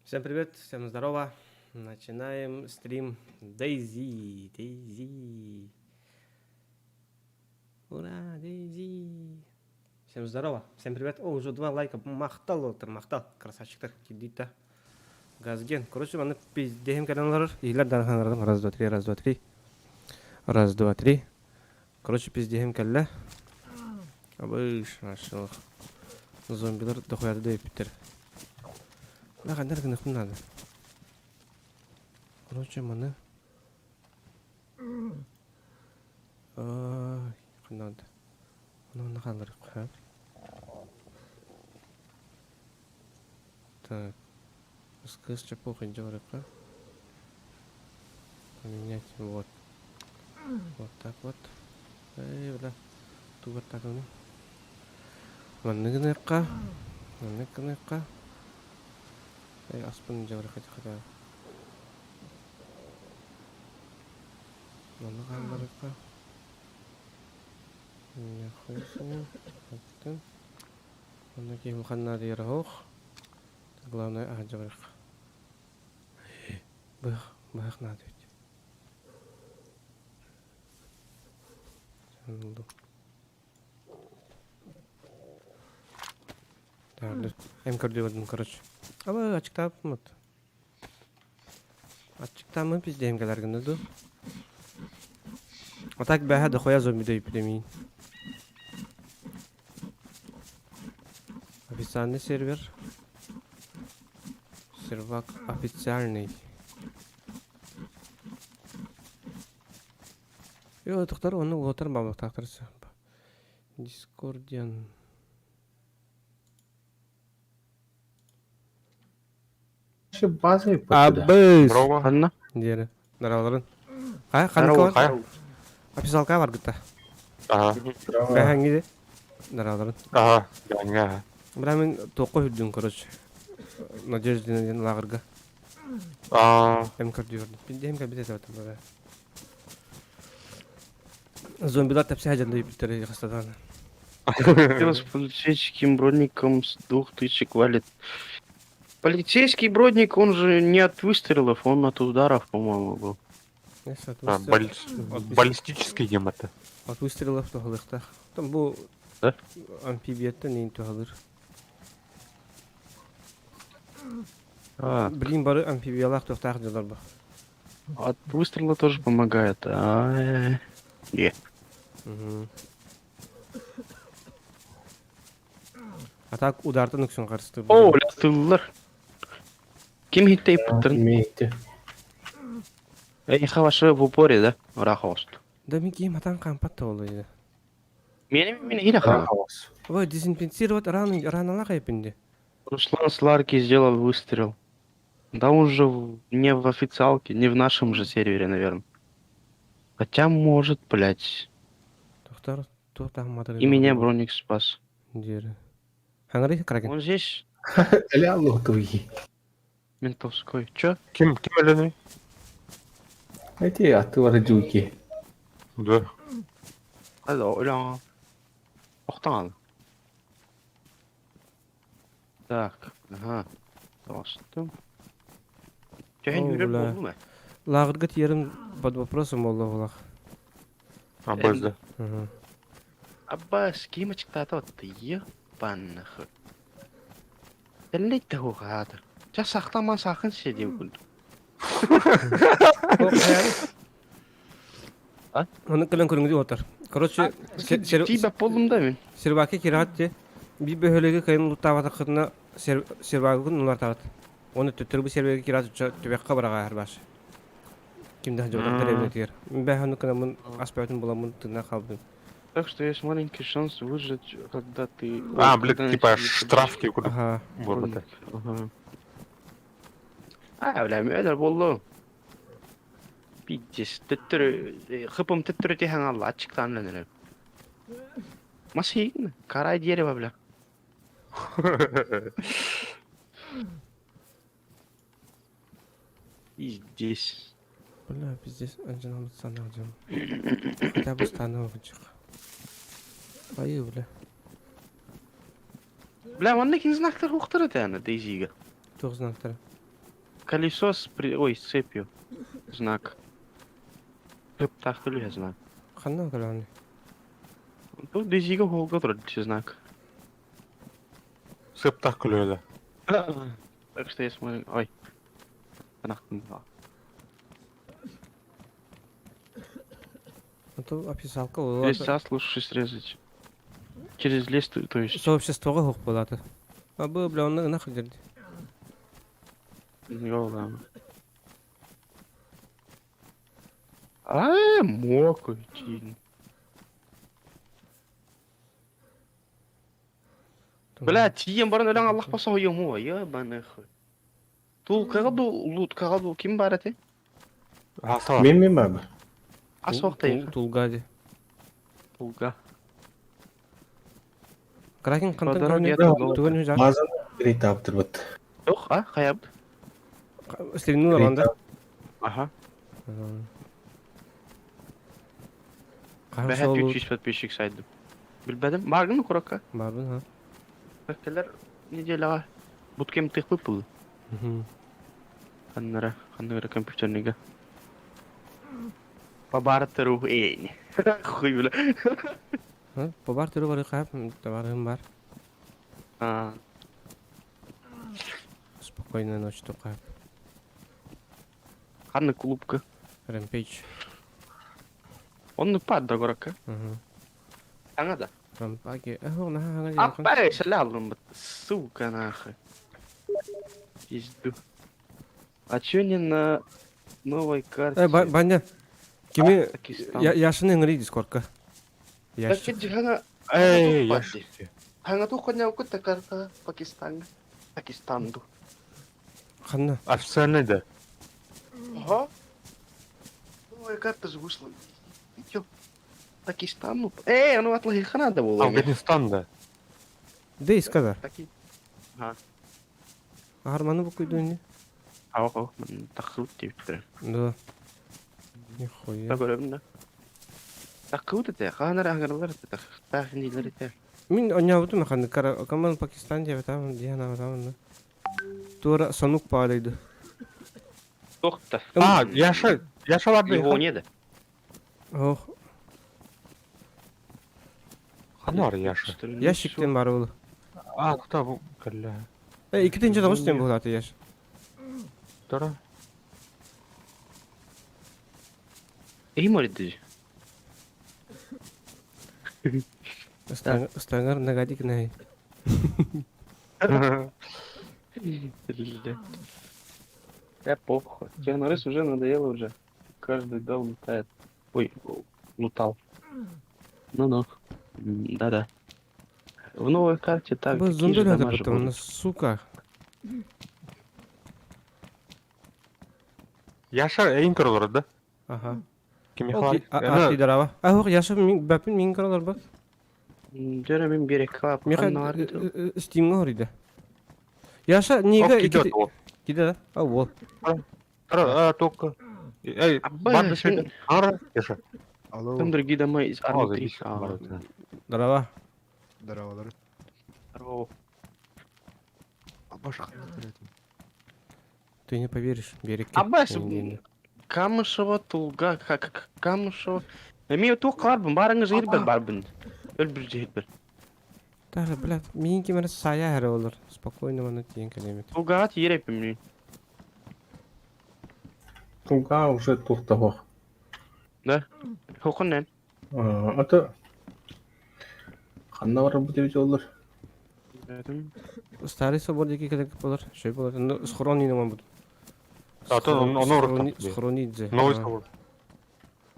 Всем привет, всем здорово. Начинаем стрим DayZ. DayZ. Ура, DayZ. Всем здорово, всем привет. О, уже два лайка. Махтал, отыр, махтал. Красавчиктар, кирдита. Газген. Короче, маны пиздехим кэлэн олорор. Иһилэр дарханардым. Раз, два, три, раз, два, три. Раз, два, три. Короче, пиздехим кэллэ. Абыш, машаллах. Зомбилар дохуяды дөйүппүттэр. Бля, ханна гыныхпын надо. Короче, маны... Ай, ханна Маны хаалларыахха. Так. Кыс чапух илдьэ барыахха. Поменять вот. Вот так вот. Эй, бля. Тугар такыны. Манны гыныахха. Маннык гыныахха. Эй, аспын илдьэ барыахха хотя. Манны хаалларыахха. Нехуй Онно киһи улахан наадыйара суох. Главное аһа барыах. Быһах, быһах наада эбит. Эм көрдүбүтүм короче. Аба ачыктаабыт. Аччыктааммын пиздиэм кэлэр гына дуу. А так бэһэ дохуя зомби дөйпүтэ Официальный сервер. Сервак официальный. Йо, тохтар оны уотар бабыктаахтар Дискордиан. Базовый да. Абыс! Здорово. Ханна? Диэри. Дараларын. Хай, ханнык бар? Хай. Описалка бар гыта. Ага. Бэхэҥҥи Дараларын. Ага. Ага. Бра мин тоққа үрдүн, короче. Надеждина диэн лааҕырга. Аа. Эм көрдүүрдүм. Пиндиэм кэлбит этэ бара. Зомбилар тэпсэ дьанды бүттэр хастадан. Хотел с полицейским броником с двух тычек валит. Полицейский бродник, он же не от выстрелов, он от ударов, по-моему, был. А, баллистический ем это. От выстрелов туһалыахтаах. Там бу Да? амфибияттан иин туһалыр. А, Блин, бары амфибиялаах туохтаах дьылар бу. от выстрела тоже помогает. А, е. Мгм. А так удартан үксүн харыстыр. О, бля, тыллар. Ким хиттей путтарын? Имеете. Эй, хорошо в упоре, да? Рахост. Да мин киим атан кампат тоолуйда. Мени мени хиля ха. Хаос. Ой, дезинфицировать раны, раналах айпинди. Руслан Сларки сделал выстрел. Да он же не в официалке, не в нашем же сервере, наверное. Хотя может, блядь. Тохтар, туох матары. И меня броник спас. Диэри. Хангари кракен. Он здесь, Эля лотуи. ментовской. Чё? Ким ким элений? Эти аттылар дюки. Да. Алло, оля. Охтан. Так, ага. Достым. Чё, О, не бля. болду ма? Лааҕырга тиэрим под вопросом буолла булах. А, базда. Мгм. Аббас, кимочка-то ты ебанах. Тэллэйт хугаатар. Ча сахтаман сахын седим күн. А? Оны кэлэн көрүҥү отар. Короче, Тиба полумда мен. серваки кираат те би бөһөлөгө кайын луттаабатаххытына сервагын улартаат. Оны төттөрү бу сервеге кираат түбэххэ бараға арбаш. Кимдэ жолдар дэрэбинэтигэр. Бэһ ону кынамын аспаатын буламын тына халбын. Так что есть маленький шанс выжить, когда ты... А, ой, блядь, когда типа начнется штраф куда Аха. вот это. Ага. А, бля, мөдер болду. Пиздец, төттөрү, хыпым төттөрү техан алла, ачыктан ленер. Масыйгын, карай дерево, бля. Пиздец. Бля, пиздец, анжанамыт санаадым. Хотя бы стану вычых. Ай, бля. Бля, манна кин знактар уохтар этэ аны DayZ-га. Туох знактара? Колесо с при... Ой, с цепью. Знак. Ыптаах көлүөһэ знак. Ханна көлөөнүй? Бу DayZ-га холга турар знак. Сыптах көлүөлэ. Так что я смотрю... Ой. Анахтын. А то описалка буолла. Леса лучше срезать. Через лес, то есть. Сообществоҕа суох буолаата. А бу бля онно ынах дирди. Йола. А, мог идти. Бля, тиийэн баран өлөн Аллах басоһуйуом уо, ебаный хуй. Тулкаҕа ду, луткаҕа ду ким баар этэй? Асала. Мен мен баба. Ас уохтай. Тулга ди. Тулга. Кракен хантан По дороге көрүнү тугун үһү Базаны рейт аптырбыт. Ох, а, хайабыт? Стримнулар анда. Аха. Хаһан Бэһэ суолу 300 подписчик сайдым. Билбэтим. Бааргын куракка? Баарбын ха. Кэлэр неделяҕа буткем тыхпыт был. Ханнара, ханнара компьютерныйга. По бартеру эйни. Хуй бля. По бартеру бары хаап, табарым бар. А, Спокойной ночи тоқап. ханна клубка. Rampage. Оннук паада горакка. Мгм. Аңа да. Rampage. Эх, наха хanga Аппа, шалялым, сука нахуй. Пизду. А чё не на новой карте? Э, Баня. Кими Пакистан. Яшын ыҥырый дискордка. Так Яш. хана Эй, Хана я хана ту коня укутта карта Пакистан. Пакистанду. Ханна. Официальный, да. Ага. Новая карта же вышла. И чё? Пакистану? Эй, ну атлахи хана да было. Афганистан, да. Дейс кадар. Таки. Арманы букуйдуни. Ау, тахут типтер. Да. Нихуя. Так көрөм да. Тахут это, хана рангарлар это, тахнилер это. Мин онябутум ханны кара команд Пакистан деп там диана там. Тура санук паалайды. Тохта. А, Яша, Яша ладно. Его не да. Ох, Ханар Яша. ящиктен бар ол. А, кто бу? Калля. Э, икитинчи тоғыз тен булаты яш. Тора. Эй, морит. Стангар нагадик най. Я похуй. Технорыс уже надоело уже. Каждый дом лутает. Ой, лутал. Ну-ну. Да-да. В новой карте так. Бу такие же зомби дома же потом, будут. сука. Яша эйин көрөлөр да. Аха. Кими Ати хар? дарава. Ах, яша мин бапин мин көрөлөр ба. Дөрө мен берек калап. Миха Steam'га хорида. Яша нига Кидет. Киде да? А вот. Тора, а, только. Эй, Абба, барды шеде. Хара, Яша. Алло, Там другие дома из А, армии заебись. 3. А, Дарава. здорово, здорово. Абаш хана блядь. Ты не поверишь, берег. Аббас, Камышева, Тулга, как Камышева. Эми туох барбын, барыңыз ирбер барбын. Өлбүр жейбер. Даже, блядь, мин кимер сая хәрі олар. Спокойно маны тиен келемет. Тулга ерепим мен. Туга уже тухтахох. Хоконнен. А то ханна бар бу деп олар. Старый собор деки келек болар. Шой болар. Ну, схрони нема буду. А то он- он орут там. Схронидзе. Новый собор.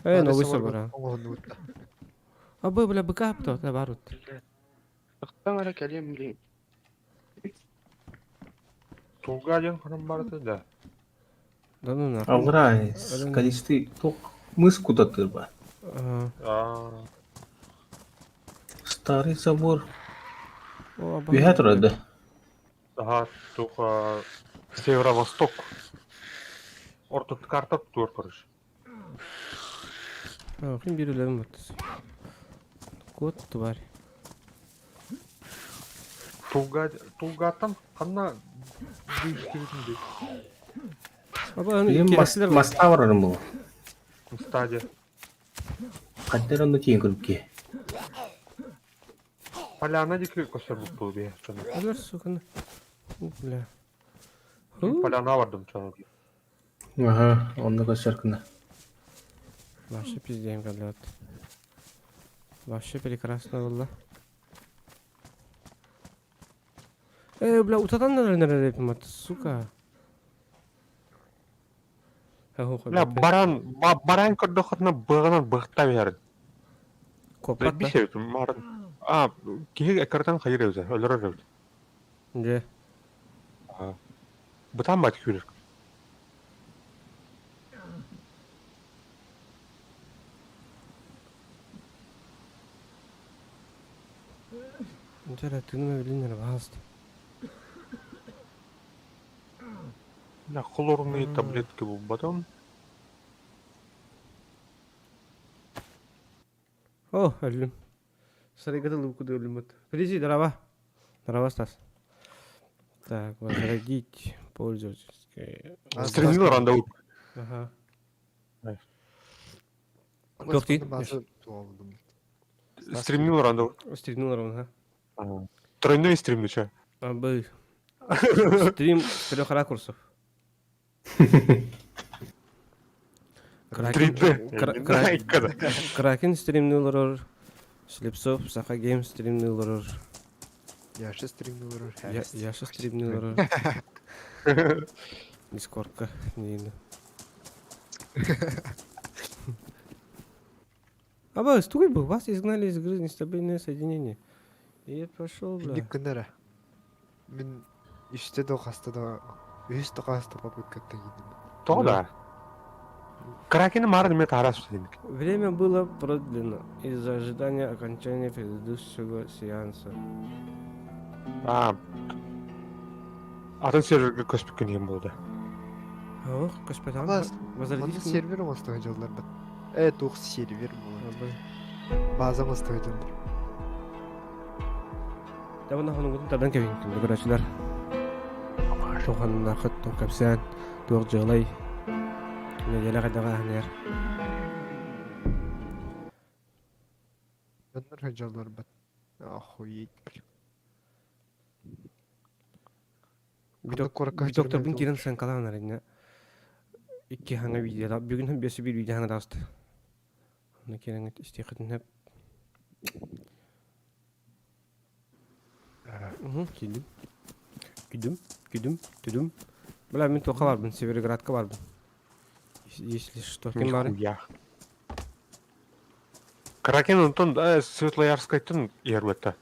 Э, новый собор. а. Оңғын өтті. А бы, бля, быка то, да барут. Тахтан ара калем блин. Тулга один храм барды, да. Да ну нахуй. Алра, скалистый тух мыс куда тырба. Ага. А, Старый забор. О, аба. Бихә тора да. Ага, туха северо-восток. Ортот карта тур короче. А, ким бирүлөрүм бат. Кот тварь. Тулга, Тулгаттан ханна дүүстүбүтүн дии. Аба аны Билим кирэсилер маста барарым бу. Стадия. Хаттар онно тиийэн көрүп Поляна диэки көстөр буолбут бие. Өлөр суканы. Бля. Поляна бардым чону. Аха, онно көстөр гына. Вообще пиздеем калет. Вообще прекрасно было. Э, бля, утатан наверное, сука. Бля, баран, баран көрдөхөтүнэ быҕынан быхта биэрин. Коппат да? Бисер марын. А, киһи эккирэтэн хайыр эбитэ, өлөрөр эбит. Дьэ. Бытаан бат күүрэр. Дьэ эрэ, тыыным эбилин эрэ, баһаалыста. Бля, хлорные таблетки булбатым. О, өллүм. Сарайга луку өллүм вот. Подожди, здорово. Здорово, Стас. Так, возродить пользовательское. Стремил рандау. Ага. Туох дии? Стремил рандау. Стремил ровно, ага. Тройной стримну че. А, бы. Стрим с трех ракурсов. Кракен, 3D. Кракен стримнул рор. Слепцов, Саха Гейм стримнул рор. Яша стримнул Я, Яша стримнул рор. Дискордка. Не Аба, стой был, вас изгнали из игры нестабильное соединение. И я пошел, бля. Инник гынара. Мин үстэ да хаста да үс да хаста попытка киирдим. То да. Кракени марын мен тарас деймик. Время было продлено из-за ожидания окончания предыдущего сеанса. А. Атын серверге көспүккөн деген болду. Ох, көспөтөм. Абас, Возродить. Манна сервер оҥостуга дьылларбыт. Э, туох сервер буолар. База оҥостуга дьыллар. Табана хонугутун тадан кэбин көрөөчүлэр. Туоханнаахыт кэпсээн туох дьыалай нэдиэлэ хайдах ааһан Дьоннор сылдьалларбыт. Охуеть, блин. Ханнык куоракка Докторбун сылдьарым киирэн саҥкалаан эриннэ. Икки хаҥа видео бүгүн бэс биир видео хаҥа таҕыста. Онно киирэн истиэххитин сөп. Киирдим. Күйдүм, күдүм, түдүм. Бля, мин туохха барбын, Североградка барбын. Если что, ким бары? Нихуя. Кракен онтон Светлоярскайтын иэрбэтэ.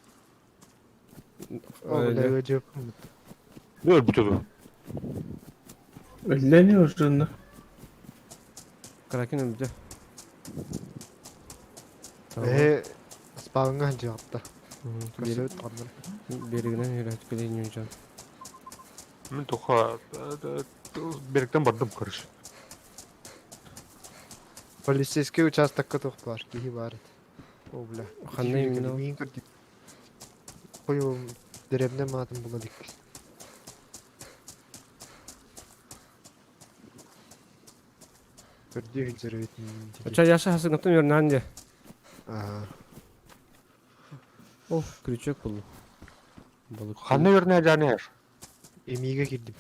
О, бля, ыадьыппын. Ну, өлбүтэ Өллөни уже Кракен өлбүтэ. Э, спалыңа дьаҕатта. Көрсөбүт ханна. Берегинен үйрәтіп келейін жан. Мин туха беректен бардым, короче. Полицейский участокка туох баар, киһи баар этэ. О, бля. Ханна именно? Миин көрдүк. Хойу дэриэбинэ маатын була илик. Көрдүү сылдьар эбит Ча Яша хасыгнаттан өрнән де. Аа. О, крючок булду. Балык. Ханна өрнэ жанер. Эмиигэ киирдим.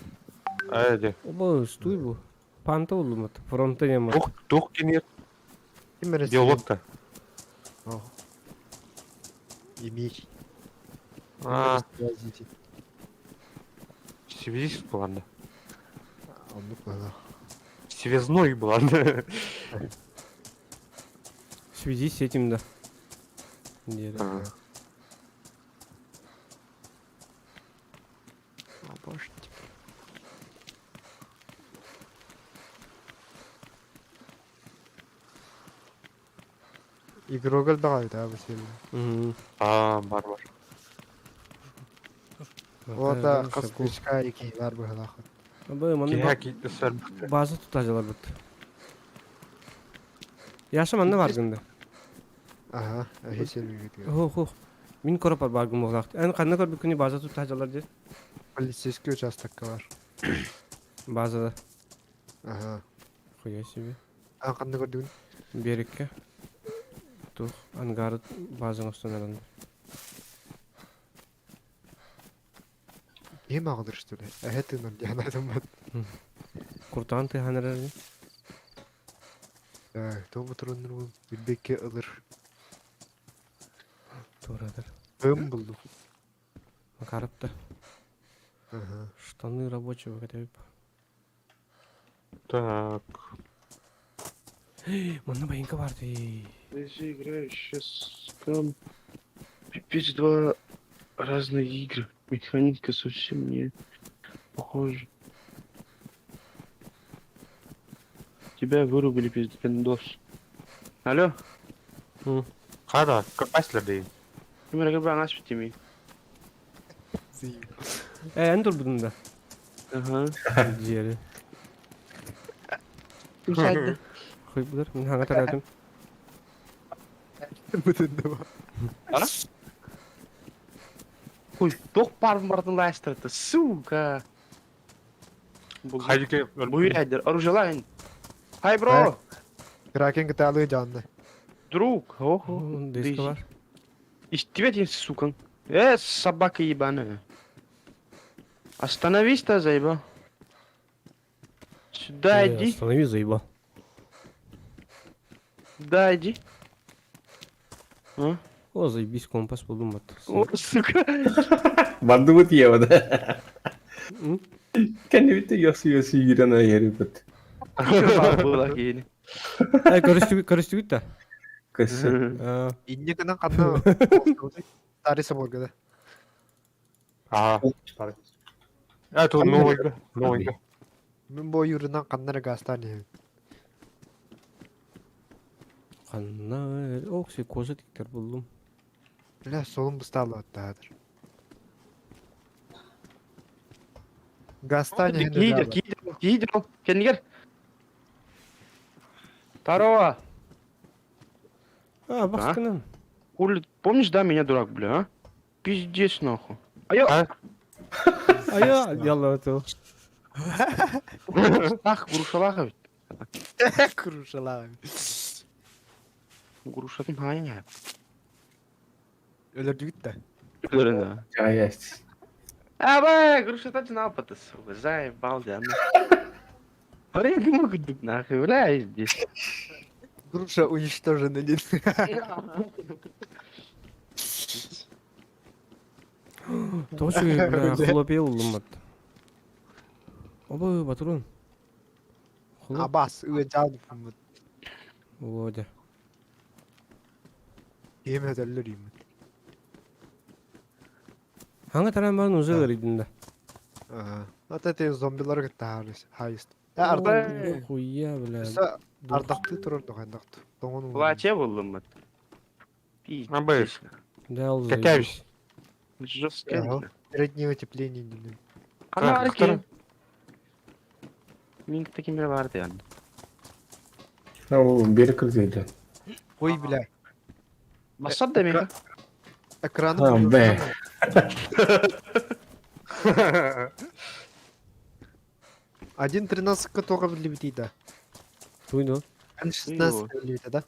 Эде. Оба, стой бу. Панта булду мат. Фронта нема. Тух тух кинер Ким эрэ диалогта. О. Эмиий. А, Связите. связист буолла. Оннук баҕа. Связной буолла. В связи с этим, да. Где А. О, боже. Игрогал даҕаны бу сиргэ. А, бар бар. Ота хас крючка ики бар быһалаах. Абы, манна Киһэ киитэ сэрбэхтэ. база тутажалар бут. Яша манна бар гында. Аха, эһи сервергитигэр. Хо, хо. Мин коропар баар гыммалаах. Эн ханна көрбүккүнүй база тутта сылдьаллар диэн? Полицейский участокка бар. Базада. Ага. Хуя себе. Эн ханна көрдүгүн? Биэриккэ. Тух ангары базаң останаран. Киһим аҕалыр что ли? Эһэ тыынан диэн айтыммат. Куртаҕын тыаһаан эрэр Так, тоҕо туруннурбун билбэккэ ылыр. Туоратар. Ым булдум. Макаров да. Ага. Штаны рабочего кэтэбип. Так. Манна байыҥка бар дии. Я играю сейчас там. Пипец два разные игры. Механика совсем не похожа. Тебя вырубили, пиздос. Алло, Хада, кырпайсылар дейин. ким эрэ аңас битими. Э, эн турбутун да. Ага. Диэри. Ким сайды? Хуй булар. Мин хаҥа таратым. Бүтүндө Хуй, тох парм бардын лайстырды, сука. Хайдыке Буйрайдер, оружие лайн. Хай, бро! Кракен кытаалыы дьаанна. Друг, охо. Диска бар. Истебет, сука. Э, собака ебаная. Остановись-то, заебал. Сюда Э, иди, Останови, заебал. сюда иди. А? О, заебись, компас булдум бат. О, сука. Бандыбыт ева да. М? Кэннибитте ёсы ёсы юрен айырыбыт. Была киһини. Э, көрүстүгүт да. Көссө. Э, Инне гынан ханна Старый соборга да. А, это новый, новый. Мин бу юрынан ханна эрэ гаастаан иһэбин. Ханна, ок, кожа тиктер булдум. Бля, солун быстаалааттаатыр. Гаастаан иһэн Киидер, өлө киидер, киидер, кэннигэр. Здорово. А, бахкынан. Хули, помнишь, да, меня дурак, бля, а? Пиздец, нахуй. А я... А? А я, ялла это. Ах, грушалаха ведь. Крушалаах. Грушатын хайа. Өлөрдүгүт да. Да. Жаяс. Аба, грушатын напады, сука, заебал, да. Парень, могут нахуй, бля, здесь. Груша уничтожена. Тоже, бля, хлопе булдум бат. Оба, батурун. Хлоп. Абас, ыаджаан Володя. Киһим өтөллөр ииммит. Хаңа таран барын уже ырыйдын да. Аа. Ата те зомбилар кытта хайыст. Э ардан Хуя, бля. өссө ардахтыы турар дохайдахт. Тоҥон Плаче буллум бат. Абы. Пиздец. Да, ол Какая заебись. Жестко. Ага. Среднего тепления диэн. Ана Так, арки. Мин таким бир барды яны. Ол бері кіргізді. Ой, бля. Басат да меха. Экраны А, бля. Один тринадцатка тоҕо биллибитий да. Туйду. Эн шестнадцатка биллибитэ да.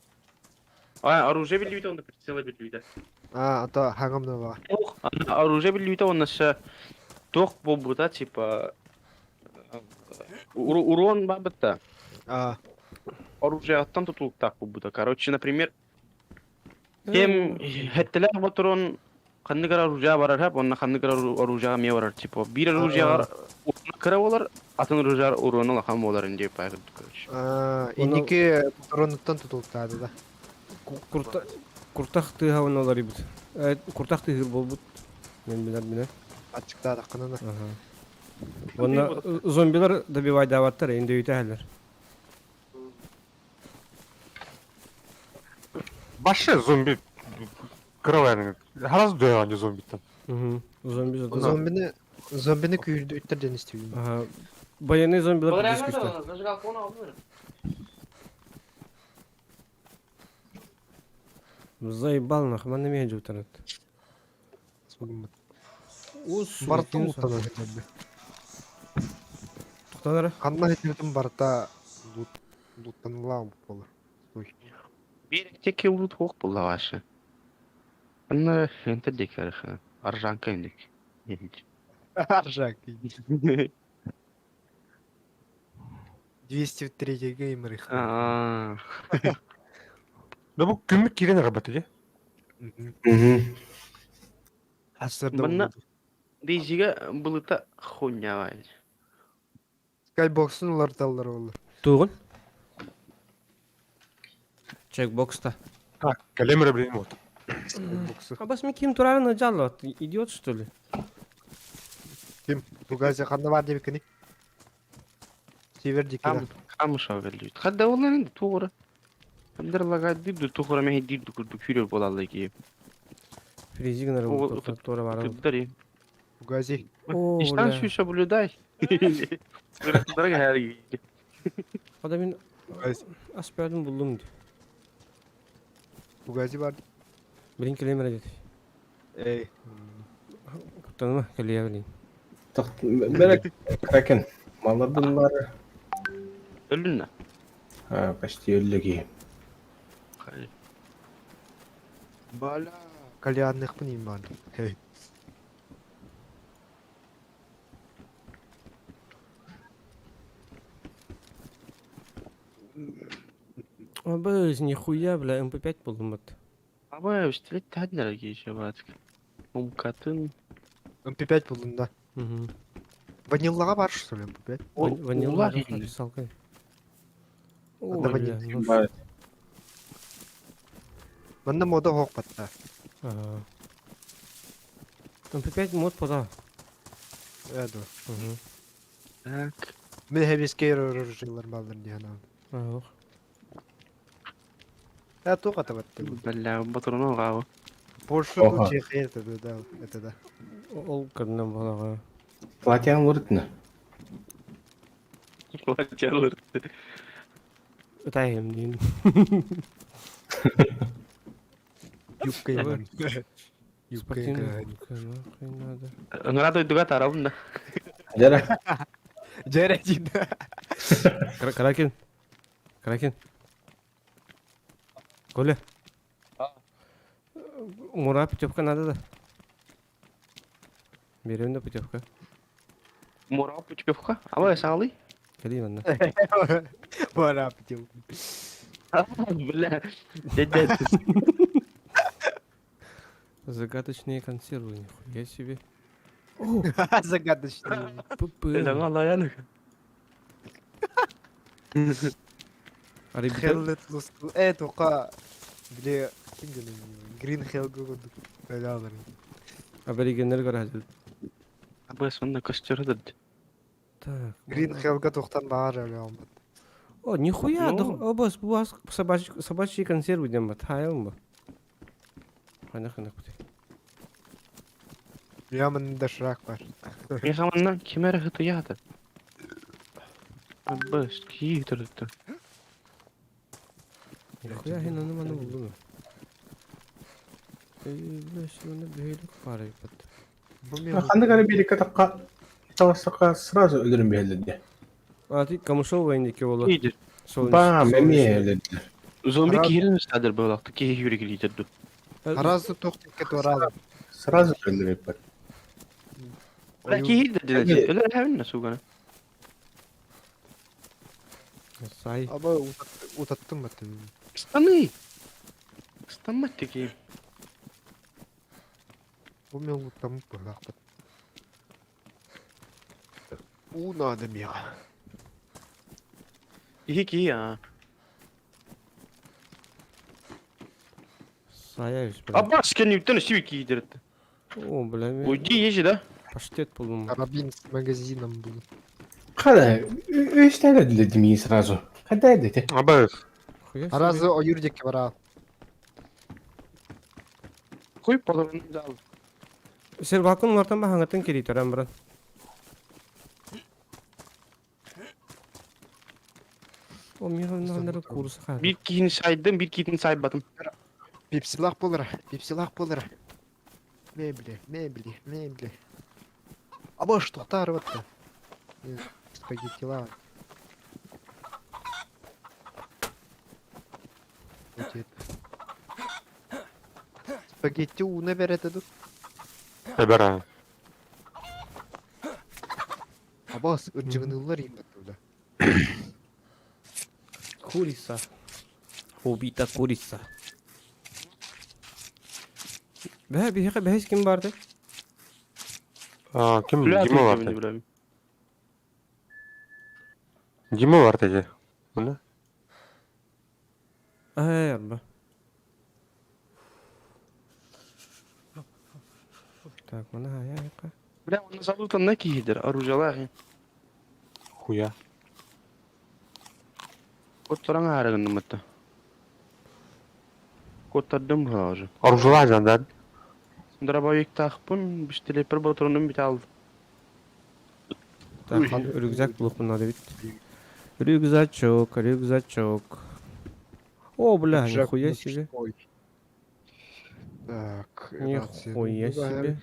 А, оружие билбит онда прицела билбит. А, а то хаҥамна Ох, оружие билбит онда ше тох бобута типа урон бабыта. А, Оружие аттан тутулуктаах буолбута. Короче, например, кем хеттелер батырон ханнык оружие барар хап, онна ханнык оружие ме барар типа. Бир оружие урона кыра болар, атын оружие урона лахан болар инде пайгы, короче. а, Ону- инники туронуттан тутулуктаады да. Куртах тыһабын олар ибит. Куртах тыһыр болбут. Мен билер билер. Ачыктаадаххына. Ага. Онна зомбилар добивайдаабаттар, энди өйтәһәләр. Вообще зомби кыралайны. Гораздо они зомби там. Угу. Зомби зато. Зомбини зомбини күүрдүттэр диэн истибитим. Ага. Военный зомбилар биз күчтә. Зажигалка оны алды. Заебал нахуй, ман неме жутарат. икс булуммут. Ус, Барыта луттанан сылдьар. Тохтонор. Ханна сылдьыбытым барыта лут луттаныла буолар. Стой. Биир текки лут хуох буолла ваша. Анна энтер диэки аржанка индик. Аржак. 203 геймер их. Аа. Да бу күммүт киирэн арбата дии. Хассарда Манна Дейзига былыта хуйня Скайбоксын уларыталлар олар. Тугун? Чекбокста. Так, кэлем эрэ билин вот. Скайбоксы. А бас ким турарын ыжалла? Идиот что ли? Ким? Бугази ханна бар деп кини? Север дикера. Камыша веллит. Хадда олар енді туғыра. Кімдер лагай дип туғыра мен дип күрдүк хүрөр болалла ки. Фризигнер О, тура бары. Тыптар. Бугази. О, Иштан бля. шуша блюдай. Дорога хәр. Ада мен Бугази. аспядым булдум ди. Бугази бар. Билин келемер деді. Эй. Куттаныма келе билин. Бәрі Кракен. Малабылар Өлүннө. почти өллеги. Бала. Кальянных пын бар. Эй. Абыз, нихуя, бля, МП5 булдум бат. Аба үстелет тәднер ки батк. Умкатын. МП5 булдым да. Угу. Ваниллаға бар что ли МП5? Ванила писалка. О, Анда бля, ваниль. ну Мында мода хоқ батта. Ага. МП5 мод пода. Эду. Угу. Так. Мен хебеске оружиялар балдар дияна. Ах. Я тоқ ата батты. Бля, батырына габы. Больше Оха. тут чехе это да, это да. Ол кырынан балаға. Платьян лұрытны. Лачалыр. Ұтайым дейін. Юбка Давай. ебан. Юбка Спортивная играет. куртка, нахуй надо. Ыңра дойдуга таралдым да. Жара. Джеральдин. Каракин. Каракин. Коля. Мура путевка надо да. Берем да путевка. Мура путевка. Аба салы. Кали манна. Пора путевка. Бля. Дядя. Загадочные консервы, нихуя себе. Загадочный. ПП. Алаяны. А ребята, Хеллет лусту. Э, тоқа. Бля, ким дедим? Грин Хелл гугуду. Бля, аборигеннер көрәді. Аба сонда костер деді. Так. Грин Хеллга тоқтан бағар әлі алмады. О, нихуя, Ну. обос, буас, собачьи консервы дем ба, тайым ба. Қайна қайна күте. Я мында шырақ бар. Мен хаманнан кемер хыты яды. Аба, ки тұрды. Нихуя хин аны маны булды. Эй, бля, сегодня бөйлік бар ебать. Бұл мен Қандай қара берекке таққа таласаққа сразу өлірім берілді. А ты камышовый индики бола. Кейдір. Бам, эме өлірді. Зомби Раз- кейірін садыр болақты, кей юрек лидерді. Таразы тоқ текке торалы. Сразу өліріп бар. Бля, кейір деді. Өлер хәвін сугана. Сай. Аба утаттым ба ты. Станы. Станмат теки. Бұл мен ұттамып бұлақ бат. У надо мега. Ихи ки, а. Сая бля. Аба, скен юттен сиви кейдірді. О, бля, мен Уйди ежі да. паштет болдым. Карабин с магазином был. Қада, үш тәлі деді сразу. Қада деді? Аба, Хуя себе. Таразы ойыр деке бара. Кой патронын да ал. Сер балкон лартан ба хаңатын кери тарам брат. О, мен ханнары курсы ха. Bir kihini saydım, bir kihini saybatım. Пепсилах болыр. Пепсилах болыр. Мебели, мебели, мебели. Абаш, тохтаар Спагеттила. Спагетти ууна бэрэтэ ду? Эбэрэ. Абас ырдьыгыныыллар иин баттылар. Курица. Убита курица. Бэһэ биһиэхэ бэһис ким барды? А, ким Бля, Дима барды. Бля. Дима барды же. Мына. Ээ, арба. Так, мана хайа Бля, он залутан на киһидер, оружиялаах. Хуя. Куттаран аарыгынным этэ. Куттардым быһаҕа. Оружиялаах жандар. Дробовиктаахпын, бистилеппер ботронум бүтэ алды. Так, рюкзак булуохпун надо ведь. Рюкзачок, рюкзачок. О, бля, Рюкзак нихуя себе. мужской. Так, Нихуя себе.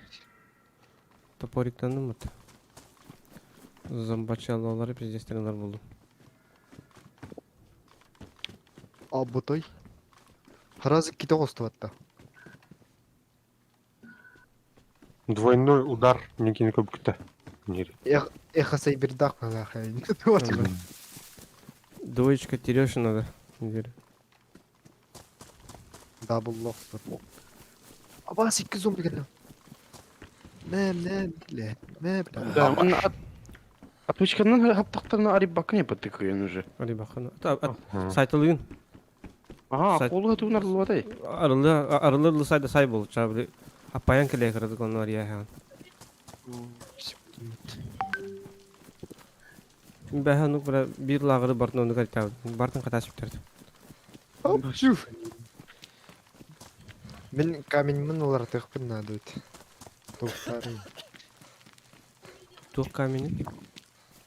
Топориктанным это. Зомбачалалары пиздец булду. Абытай. Харазы ките қостуатта. Двойной удар никини көбүктэ. Нери. Эхо сайбердак Двоечка Терешина надо. Дабл лох. Абас икки зомби келді. Нэм, нэм, ле, нэм, Да, он от... Отмычканан хаптактарына арибакын япаттык уже. Арибакын. Сайтылыгын. Ага, колуга тугун арылыбатай. Арылы, арылы сайда сай бол. Чабы. Апаян келе кырдык оны ария. Бәһә ну бра бир лагыры бартын оны кайта. Бартын каташып терди. Мен камень мын олар тықпын надо өт. Тоқтарын. Тух камень.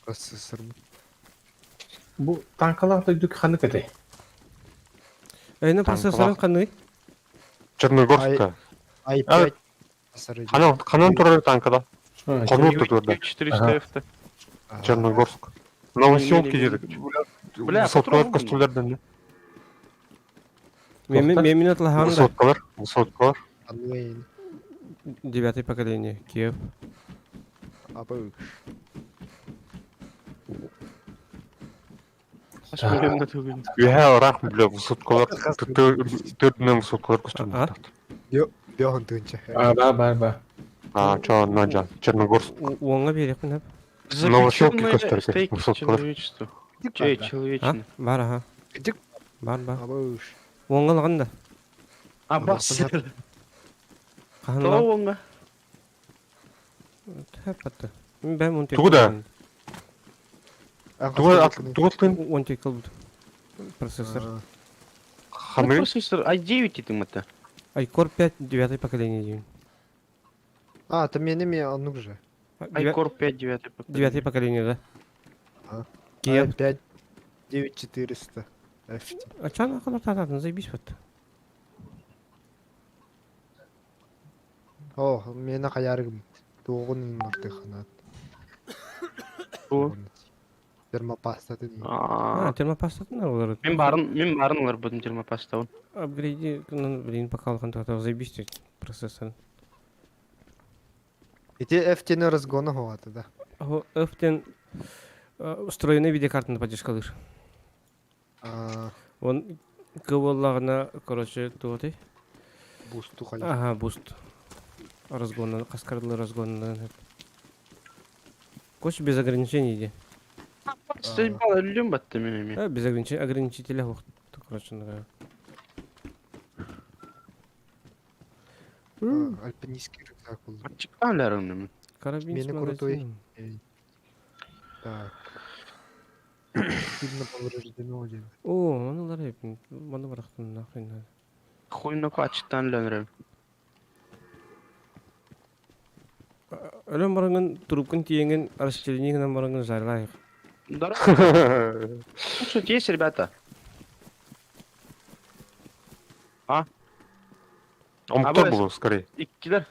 Процессор. Бу танкалар дойду ханнык этэй? Эйне процессорын каный? Черногорска. i5. Ханан ханан турар танкада. Хонур турар. 400 F-те. Черногорск. Новоселки дедик. Бля, Высоткалар патрон. костюмдерден. Мен мен атлахан да. Высоткалар, высоткалар. Анлейн. Девятое поколение. Киев. Абы. Үһэ ыраах бля высоткалар. Төрдүнэн высоткалар костюмдер. Бёхан тыынча. А, ба, ба, ба. А, чо, наджан. Черногорск. Уонга берекпин хап. Новоселки костюмдер. Высоткалар. Человечество. Чей, человечный. Бар аха. Кидик. Бар бар. Абы. Уонга лаган да. А, бас. Кахан То онга. Хап атты. Мен он Тугу да? Тугу тугу Он текл процессор. ханы. Процессор i9 дедиң мата. iCore 5 девятое поколение дейм. А, это мене ме анук же. iCore 5 девятое поколение. Девятое поколение, да? А. Киев. i5 9400. FT. А чё нахуй тататын, заебись вот. О, мені хаярыгым. Туғын мартыханат. О. Термопаста ты. А, термопаста олар. Мен барын, мен барын олар будым термопаста. Апгрейди, ну, блин, пока алхан тата, заебись процессор. Эти FT-ні разгона хоғаты, да. F-тен встроенный видеокартаны поддержкалыр. Он кывыллагына, короче, туоты. Бусту хай. Ага, буст. Разгонны, каскарлы разгонны. Короче, без ограничений иди. Заебал, өлүм батты мен эми. А, без ограничений, ограничителя, короче, нравится. Альпинистский рюкзак был. Ачыктан мен. Карабин Мени с крутой. магазином. Так. Сильно повреждено один. О, маны лар маны барахтым нахрен надо. Хуйнаку ачыктан лөнрөм. Өлөм барыңын трубкын тиеңин расчленигинен барыңын жарлайык. Здорово. Ну что, есть, ребята? А? Омуктар булу скорее. Иккилер.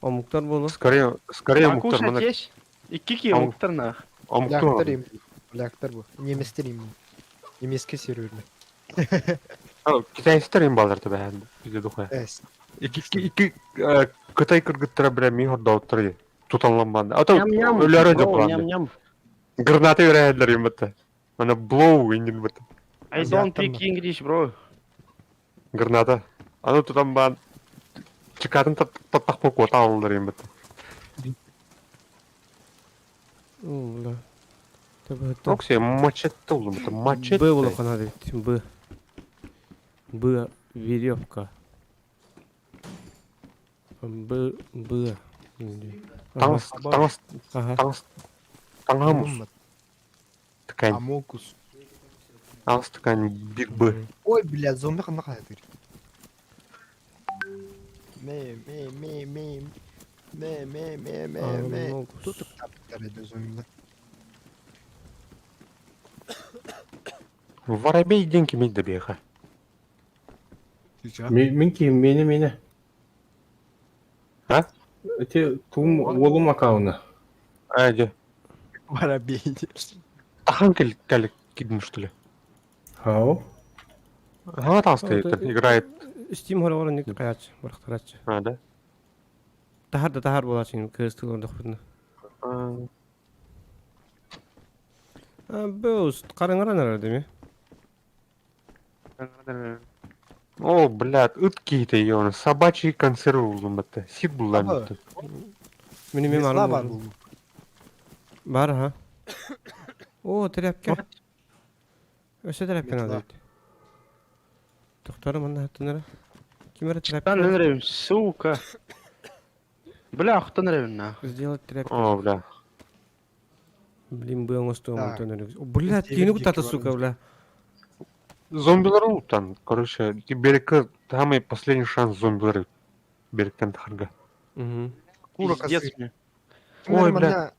Омуктар буолуо. Скорее, скорее омуктар Покушать мана есть? Икки омуктар нах. омуктар. Поляктар им. Поляктар бу. Немецтер им. Немецкий серверный. Китайцтар им балар табаһан биде духа. Эс. Икки икки Кытай кыргыттара бирэ мин хордоуттар туталлан Ато Ням-ням. өлөрө Бро, жопулан. ням-ням. Граната өрөһөллөр им бытта. Ана blow индин бытта. I don't speak English, bro. Граната. Аны тутан баан чыкатын таттах куота алылар им бытта. О, бля. Табы Оксе мачете улым бытта. Мачете. Б улахан эбит. Б. Б. Веревка. Б. Б. Таҥас таҥас Ага. таҥас таҥамус ткань. Амокус. Таҥас ткань биг Б. Ой, бля, зомби ханна хаятыр. Ме, ме, ме, ме. Ме, ме, ме, ме, ме. Тут таптар эди зомби. Воробей деньги мить добеха. Мин ким мени мени. А? Эти тум уолум аккаунта. Айде. Воробей. Тахан кел кел кидн что ли? Хау. Ага, там стоит, играет. Steam хорогор ник каяч, барахтарачы. А, да? Тахар да тахар болачын, кыз тылор дохпутна. А, Бөз, караңаран арар деме. О, блядь, ыт какие-то ё собачьи консервы булдум бытта. Сит буллар Аба. бытта. Мени мен Месла бар арым. бул. Бар ха. О, тряпка. Өсө тряпка Метла. надо. Тохтору манна хаттынара. Ким эре тряпка? Тан нрем, сука. Бля, охтан нрем нах. Сделать тряпку. О, бля. Блин, был он Так. Бля, Север кини кутата, дикий сука, бля. Зомбилар ултан. Короче, берекке самый последний шанс зомбилар беректен тахарга. Угу. Кура Пиздец касы. мне. Ой, бля.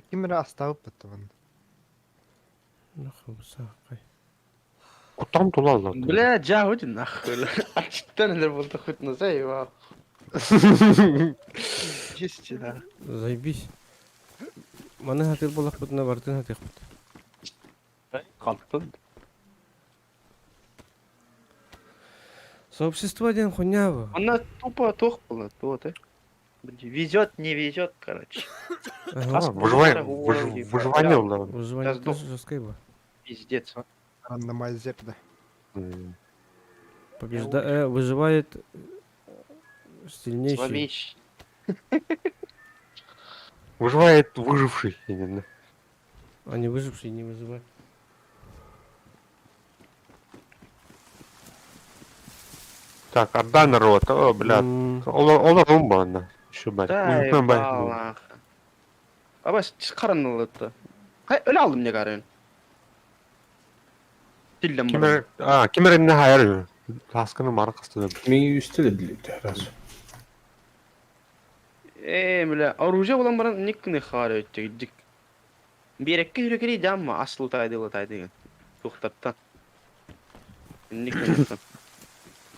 Кимер оставып бытты Нахуй, сакай. Кутам тулалла. Бля, джа, хоть нахуй. бля. Ачтан эле болду хоть на заебал. Есть, да. Заебись. Маны хатыр болақ бұтына бартын хатыр бұт. Калктын. Сообщество один хуйня бу. Она тупо тох была, то ты. Везет, не везет, короче. Ага. Выживание, выживание улла. Выживание Сейчас тоже жесткое было. Пиздец. Рандомайзер да. Побежда... выживает сильнейший. Слабейший. Выживает выживший именно. А не выживший не выживает. Так, отдай народ. О, бля. Ола, ола румба она. Еще, блядь. Да, Уютная бай. ебал, Аба, каранылыты. Кай öyle aldım ne karın? Tillem bana. Кимер, а, кимер не хайр. Ласканы мары кысты. Мин үстеле билет раз. Бля, оружие olan bana никне хар өттек дик. Берекке хүрекери жамма асыл тайды тайды. Тухтаттан. Никне.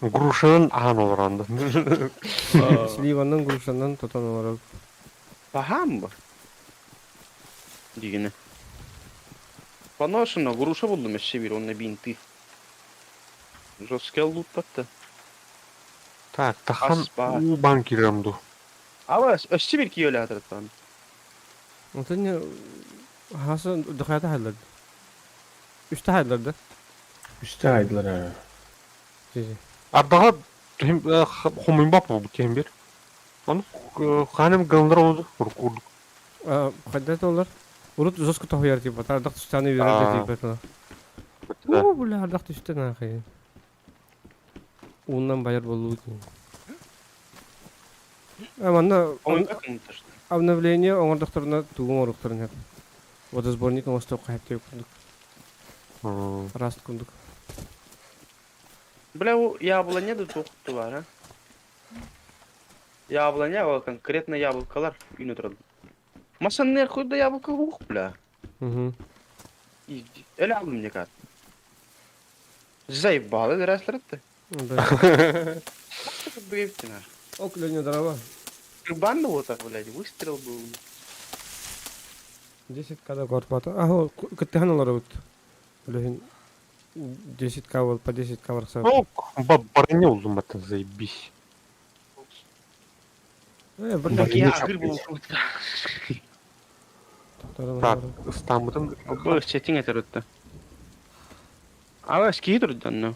Грушанын ахан олар анда. Сливаннан, грушаннан тотан олар. Пахам бу. Дигене. Поношено, груша булдum эше бир, онна бинты. Жесткий лут батты. Так, тахан Аспа. у банкирамду. Аба, өсче бир кийөле атыраттан. Онтон хаса духата халларды. Үстэ халларды. Үстэ айдылар а. Жи. Ардага хомын бап бу кем бир. Оны ханым гылныр олду. Курдук. Хаддат олар. Урут жестко тохуяр типа, ардак түстәне бирер типа. О, бля, ардак түстә нахуй. Уннан баяр болу. А манна обновление оңордохторуна тугум оруктарын хеп. Водосборник оңосток хайп кундук. Раст кундук. Бля, у яблоня да тоқту бар, а? Яблоня, ол конкретно яблокалар үйіне тұрады. Масан нер хуйда яблоко ух, бля. Угу. Эле алдым мне кат. Заебало, рәсләр Да. Бүгіп Ок, Леня, здорово. Контрабанда вот так, блядь, выстрел был. 10 к квартплата. А, кыттыһан олоробут. Үлэһин 10 к бол, по 10 к барса. Ну, броня улдуматтан заебись. Броня Я агыр был. Так, ыстааммытын Бу сетиң этер өттө. Ала скии турдан, ну.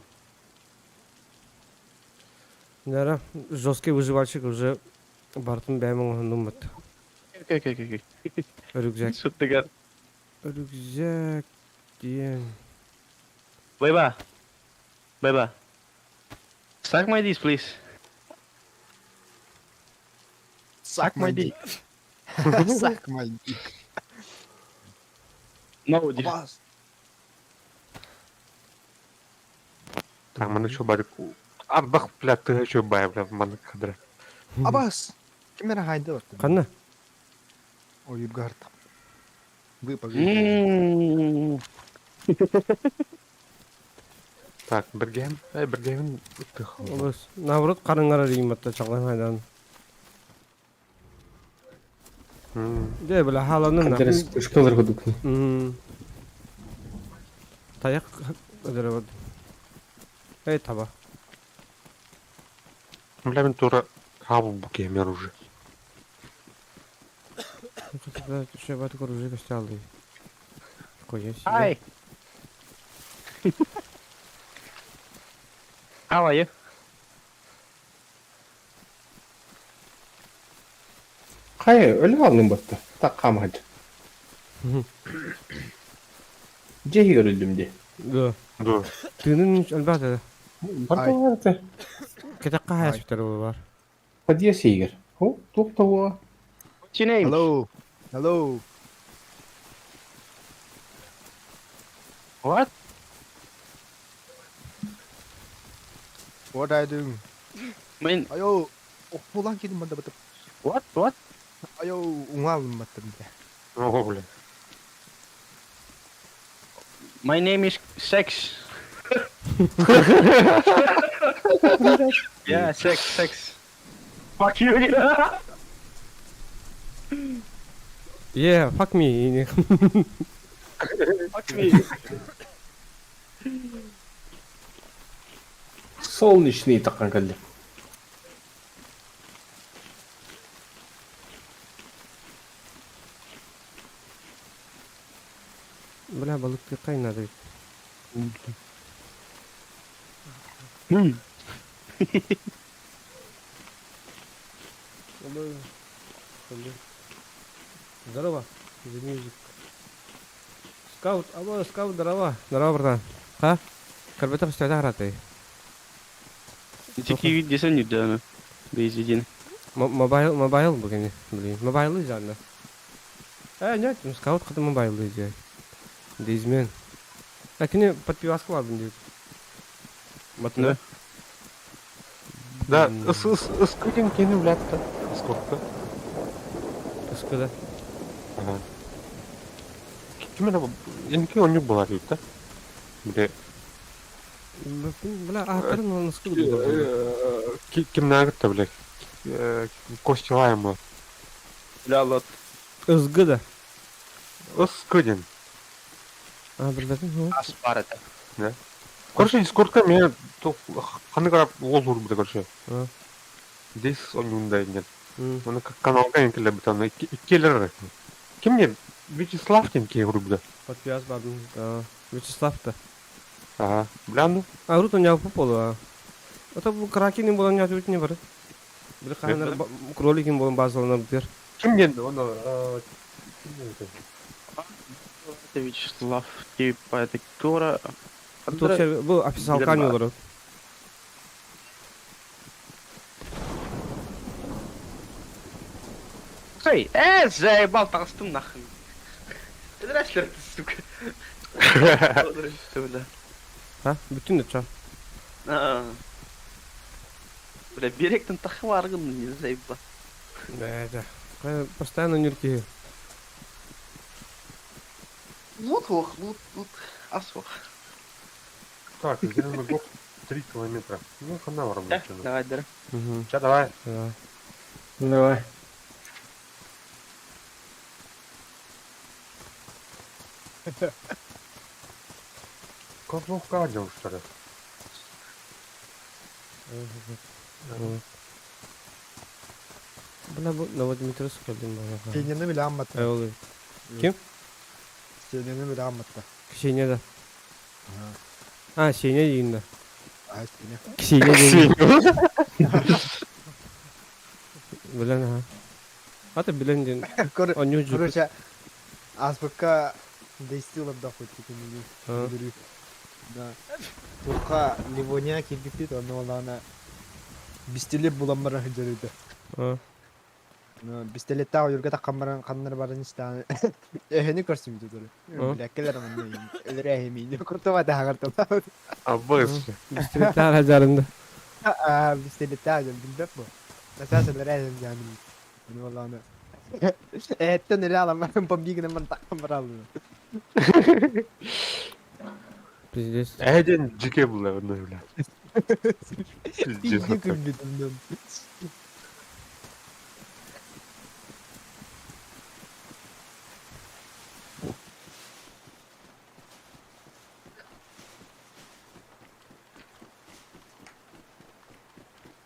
Наверное, жесткий выживальщик уже бартын бэйм оҥоһуннум бат. Окей, окей, окей. Рюкзак. Суттыгар. Рюкзак диэн. Бэйба. Бэйба. Suck my dick, please. Suck my dick. Suck my dick. No, dick. Абаас. Так, маны еще барик. Ардах, бля, ты еще бай, бля, маны кадра. Абаас. Ким эрэ хайда барта. Ханна? Ойурга Выпали. Так, бергем, бергем, ты Олус. Наоборот, карыңара рийим батта чаглан хайдан. Дэ, бля, халанын. Интерес пушкалар кудукни. Таяк өдөрө Эй, таба. Бля, мен тура хабу букемер уже. Еще батык оружие костялды. Какой есть. Hi. How are you? Хайа, өлө алным батта. Так камад. Дьэ көрүлдүм дии. Да. Да. Тыынын өлбәт Барда Кетекка хаяс бүтер бар. Подъезд игер. Хо, туох того. What's your name? Hello. Hello. What? What are you doing? Man, Айо. Охпулан кидим банда батып. what? What? Айо, уңалым баттым де. О, бля. My name is Sex. Yeah, Sex, Sex. Fuck you. Yeah, fuck me. Fuck me. Солнечный такан кэллэ. Бля, балык кайнады. Здорово, The Music. Скаут, аба, скаут, здорово. Здорово, братан. Ха? Карбетов стята хараты. Тики десен юданы. Бейзидин. Мобайл, мобайл бүгін, блин. Мобайлы жанна. Нет, ну скаут қыды мобайлы же. Дейзмен. А кіне подпиваска бар бұн дейді. Да. Да, с с с кем кені блядь-то? Сколько? Ыскыда. Ага. Ким это? Энки он не была ведь, да? Бля. Бля, аттарын оны ыскы Ким нагыт-то, блядь? Кости лайма. Бля, лот. Ызгыда. Ыскыдин. А, билбетим. Ас бар это. Короче, дискордка мен ханы карап ол урбуда, короче. А. Здесь он не нет. Оны каналга энкеле бит, иккелер. Ким не? Вячеслав тем кей урбуда. Подпивас бабын. Вячеслав та. Ага. Бля, ну. А рут он по полу, а. Это бу кракин болан я тут не бар. Бир ханар кроликин болан базаланар бир. Ким не? Он ким не это? Это Вячеслав, типа, это Кора. Тут бу официалка не олар. Эй, заебал, толстым нахуй. Здрасте, ты, сука. Бля. Ha, бүтүн да ча. Бля, беректен тахваргын, не заебал. Да, да. Постоянно нюрки. Лут, лох, лут, лут. Асох. Так, зеленый год 3 километра. Ну, хана Давай, да. Угу. Сейчас давай. Да. Давай. Козловка девушка. Бля, бу Новодмитровск кэллим баҕа. Ксенияны билэ амматта. Ол Ким? Ксенияны билэ амматта. Ксения да. А, Сеня диин да. А, Сеня. Ксения диин. Билэн аха. Ата билэн диэн. Онньу жу. Короче, азбука действила да хоть тикини. Да. Туха Ливония кирбиппит, онно олаана бистилеп булан баран сылдьар А. Бистилеттээх ойуурга таххан баран ханнары баран истэҕинэ эһэни көрсүбүтэ турар. Билэккэлэр манна өлөрөөһүмиини куртума таһаҕар тыллаабыт. Абыс. Бистилеттээх хадьарында. Аа бистилеттээх дьон билбэт бу. Насаас өлөрөөһүм диэн Ону олаана эһэттэн өлө аламмарын бомбигынан баран таххан бараллар. Пиздец. Эһэ диэн дьике була онно бля. Пиздец. Пиздец күлбүтүм.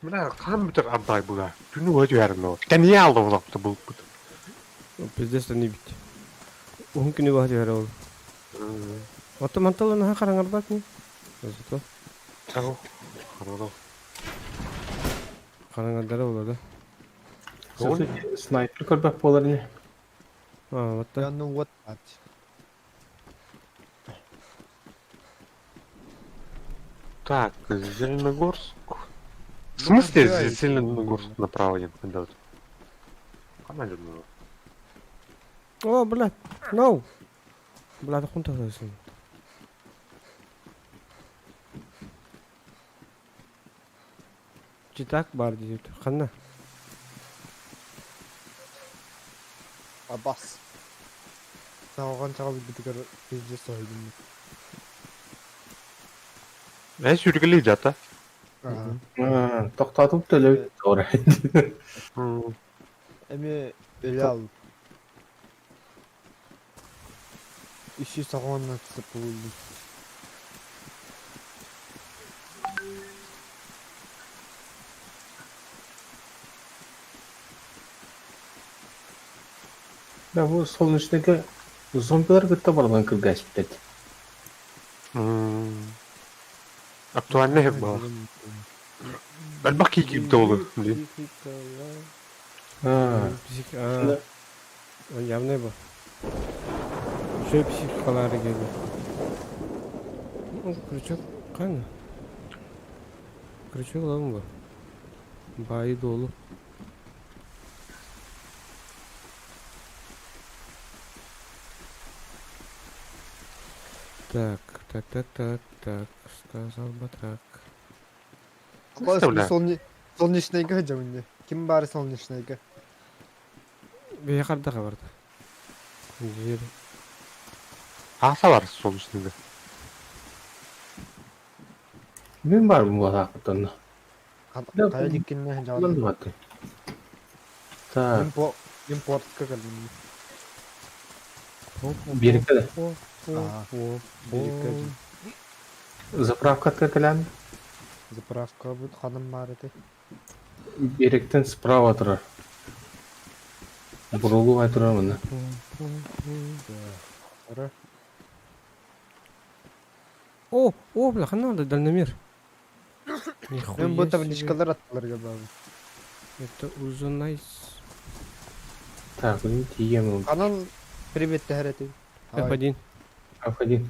Бля, хаан бүтэр ардай була. Күнү уһа түһэрин ол. Кэнийэ алда булапты булпут. Пиздец не бит. Уһун күнү баһа түһэр ол. Оттон мантал наһаа хараҥарбат не? Зато Чао. Хараҥа. хараҥардара буолла да. Снайпер көрбөх буолар ини. А, вот так. Ну вот ат. Так, Зеленогорск. В смысле Зеленогорск направо идет? Хана идет? О, блядь, no! Блядь, хун тахсың. Читак бар диэбит. Ханна? Абас. Саҕалаан чаҕылыйбытыгар пиздец соһуйдум. Э, сүүргэлии дьата. Аа. Тохтоотум төлөбүт туора. Эмиэ өлө ал. 390 булдум. Да бу солнечныйга зомбилар кытта барылан кыргаспыт. Актуальный хеп баар. Элбэх киикиипте олу. Аа. Псих, а, явный бу. Шөй психикалары келди. Ну, крючок кана? Крючок аламын бу. Байы долу. Так, так, так, так, так, сказал батрак. Представляю. Солнечныйга сылдьабын дии. Ким баары солнечныйга? Бэйэ хардаха барда. Дьиэр. Ааса бар солнечныйга. Мин бар буолаахпыт онно. Да, Хайа диккиннэ сылдьаҕын? Булан баттым. Так, Мин мин портка кэллим. Биэриккэ да. Аа, биэриккэ дии. Заправкатка кэлэн Заправкабыт ханым баар этэ. биэрэктэн справа турар. Бурулуу турар мына. Ара. О, о, бля, ханна надо дальномер. Нихуя Мен бу себе. табличкалар аттыларга баабын. Это уже найс. Так, блин, тиийем. Ханан привет тэһэр этим. F1. F1.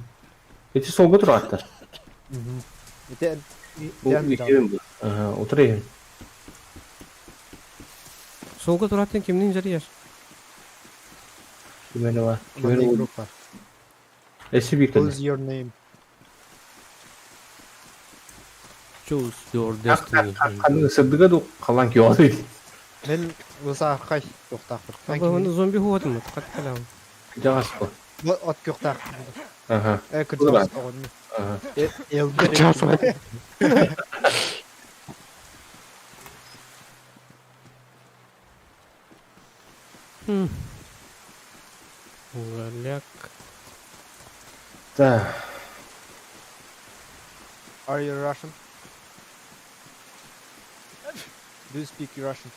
Эти солга тураттар. Ити Бу иккиэн бу. Ага, утур Солга тураттын кимнин жарыяш? Кимэне бар. манна Кимэне игрок бар. Эси биккеде. Who's your name? Choose your destiny. Ханны сырдыга ду халан киоды. Мен ысааххай туохтаахпын. Абы зомби хуотум, кат калам. Жагас бу. От көхтаах. Ага. Э кырдьаҕас оҕонньор. Ага. Элдер. Кырдьаҕас Голяк. Да. Are you Russian? Do you speak Russian?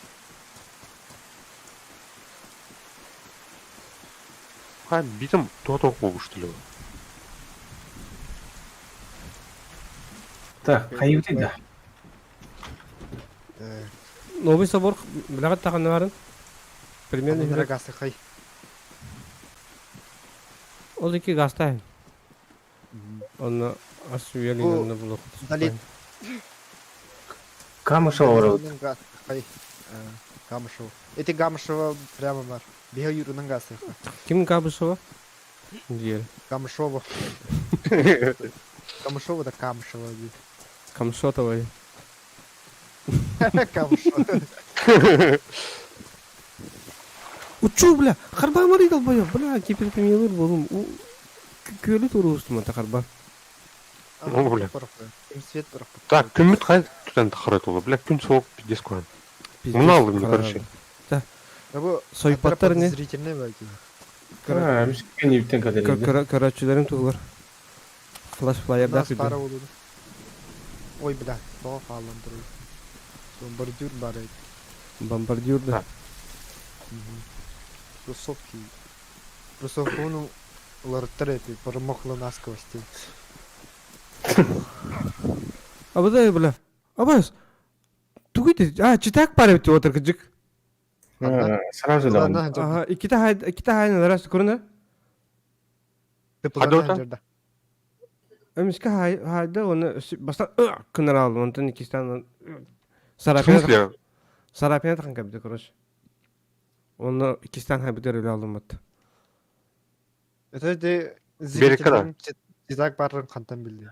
Хай битим туох буолуштулар. Так, хайыбытый да? Новый собор билэҕит даҕаны барын? Примерно Аннара гасыхай. Ол икки гастаһын. Онно ас үөл иннинэ булуох. Далит. Камышева барабыт. Гасыхай. Камышева. Эти Гамышева прямо бар. Биһи юрунан гасыха. Ким Габышева? Диэр. Камышова. Камышова да Камышева дии. Камшотова. Камышова. Учу, бля! Харбаамарый долбоёб, бля, кипирпимиэлыр буолум. Күөлү туруустум ата харба. Ну, бля. Свет Так, күммүт хай тутан тахара тула, бля, күн суох пиздец куһан. Муна алдым, короче. Сойпаттар не? Зрительный бәлки. А, мискин юптен кадыр. Көрөөччүлэрим туһугар. Флаш флайердаах Нас пара болду. Ой, бля, тоҕо хааллан турар. Бомбардир бар эбит. Бомбардир да. Кроссовки. Кроссовканы уларыттар эти, промокла насквозь. Абыдай, бля. Абас. Тугуй А, читак пара эбит отыр кыдьык. Сразу да. Ага, иккитэ хай иккитэ хайын раз көрүнэ. Хадота? Эмискэ хайда оны бастан кынар алдым, онтон иккистен В смысле? Сарапина тахан кэбитэ, короче. Оны иккистен хайбытыр өлө алдым бат. Это де Берекада. Читак барын хантан билди.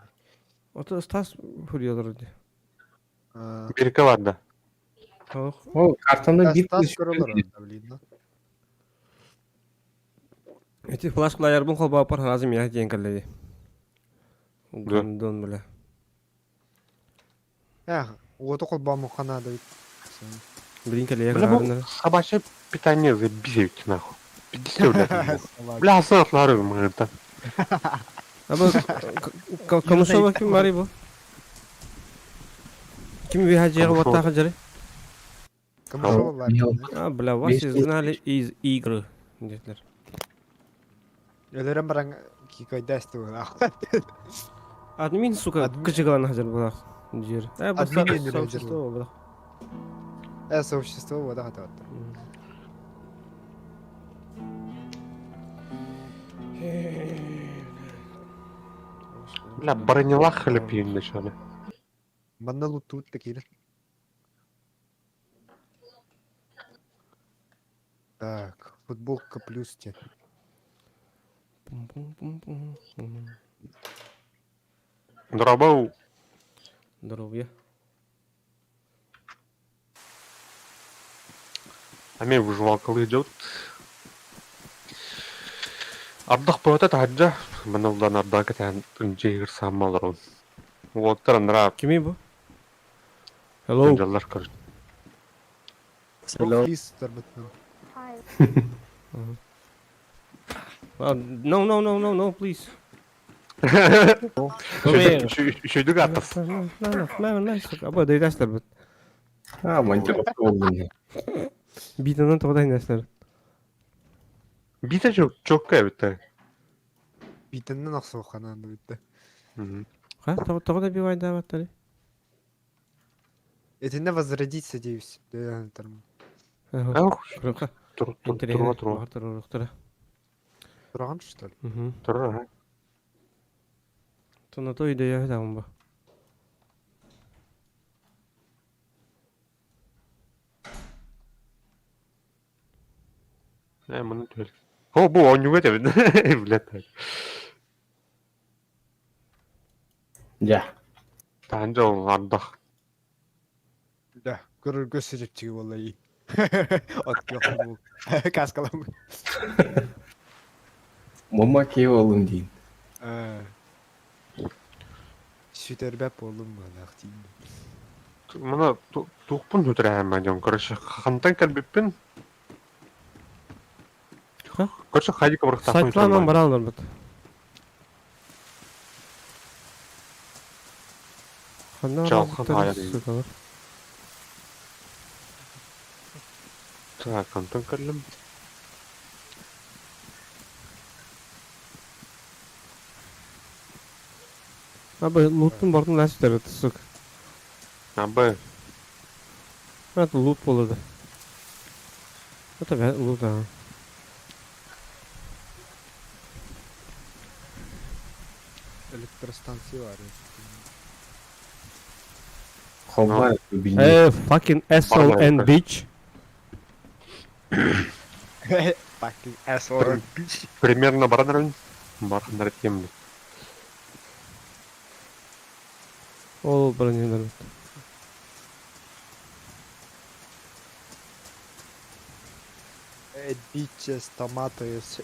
Ото Стас хуриялар ди. Береке бар да. Ох. Ол картаны бир Стас көрөлөр блин. Эти флаш плеербын холбааппар разым я диэн кэллэди. Гондон бля. Эх, уоту холбоому ханада бит. Блин кэллэйэ Бля, бу кыраабыннара. собачье питание забизевит нахуй. Пиздец, блядь. Бля, асан атлары мыгырда. Аба Камышова ким барый бу? Ким вихажега Камышова. баттаха жары? Камышова бар. А, бля, вас изгнали из игры. Диэтилэр. Өлөрөн баран кикойдасты була. Админ, сука, Админ. кычыгалан хазыр булах. Жер. Э, бу Админ енді сообщество булах. Э, сообщество вода хатат. Бля, бронелах хлепин начали. Манна лутут такие. Так, футболка плюс те. Пум-пум-пум-пум. Дробау. Здоровье. А мен выживалкалы идет. Ардах бөтө таһырдьа манна улаан ардаҕа кэтээн дьиэгэр сааммаларын. Уолаттар анараа Кимий бу? Hello. дьаллар короче. Hello. Please, тарбытынан. No, no, no, no, no, please. Үчүгүйдүк ааттас. Аба дөйдәстер бит. А, монтировка болдун. Битанан тоҕо дайнастар. Биитэ чокка эбит. Битеннен охсуохханаан бүтте. Ха, тоҕо да бивайдаабаттары. Этинне возродиться дейбиз. Там. Тура тура. Тура. Тураган что ли? Тура. Тона то идея там ба. Э, маны түһэл. О, бу оонньууга этэбин. Блядь. Дьэ. Таһырдьа ол ардах. Да, көрөргө сүрүпчүгү буолла ии. От киох Каскалам. Мама киһи болдун диин. Сүтэрбэп буоллум буолаах диин. Мана туохпун сүтэрээм дьон. Короче, хантан кэлбиппин. Ха? Короче, хайдика барахтаахпын Сайтланан баралар бит. Ханна Чалхан барабыттар айар сука Так, онтон кэллим. Аба лутпун бартын лас сүтэрбит сука. Абы. Это лут буолла да. Это лут а. Электростанция бар. Хобба билбэт. Fucking SON bitch. Fucking asshole bitch. Примерно баран Бархандар темли. Ол бронелар. Bitches, tomatoes.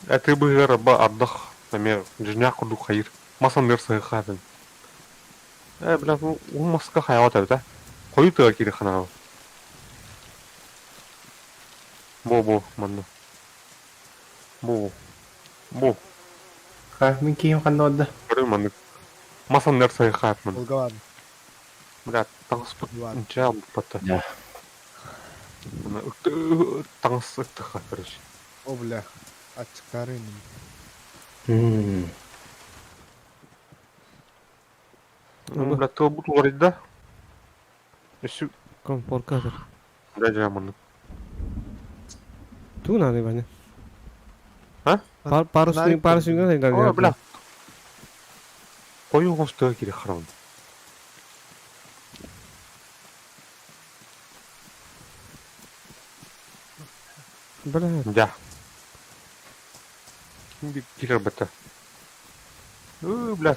Это быгар ба ардах, например, дьиҥнээх курдук хайыр. Мас анныгар сыһыахха Э, бля, ну, уу маска хайаҕа төрүтэ. Хойуу тыа киирэ ханаабы. Бу-бу, манна. Бу. Бу. Ха, мин киһим ханна барда? Көрү маннык. Мас анныгар сыһыахха ман. Волга бар. Бля, таҥаспыт Бар. инчэ албыппата. Да. Таҥас ыктыха, короче. О, бля. Аччыктаары инним. Ну, бля, тылбыт уларыйда. Өссө Компоркатор. бля, дьэ, маннык. Ту надо, Ваня. А? Парусник, парусник надо. О, бля. Хойуу хос тыа киирэ хараҕын. Бля. Дьэ. Киирэр бата. Ыы, бля.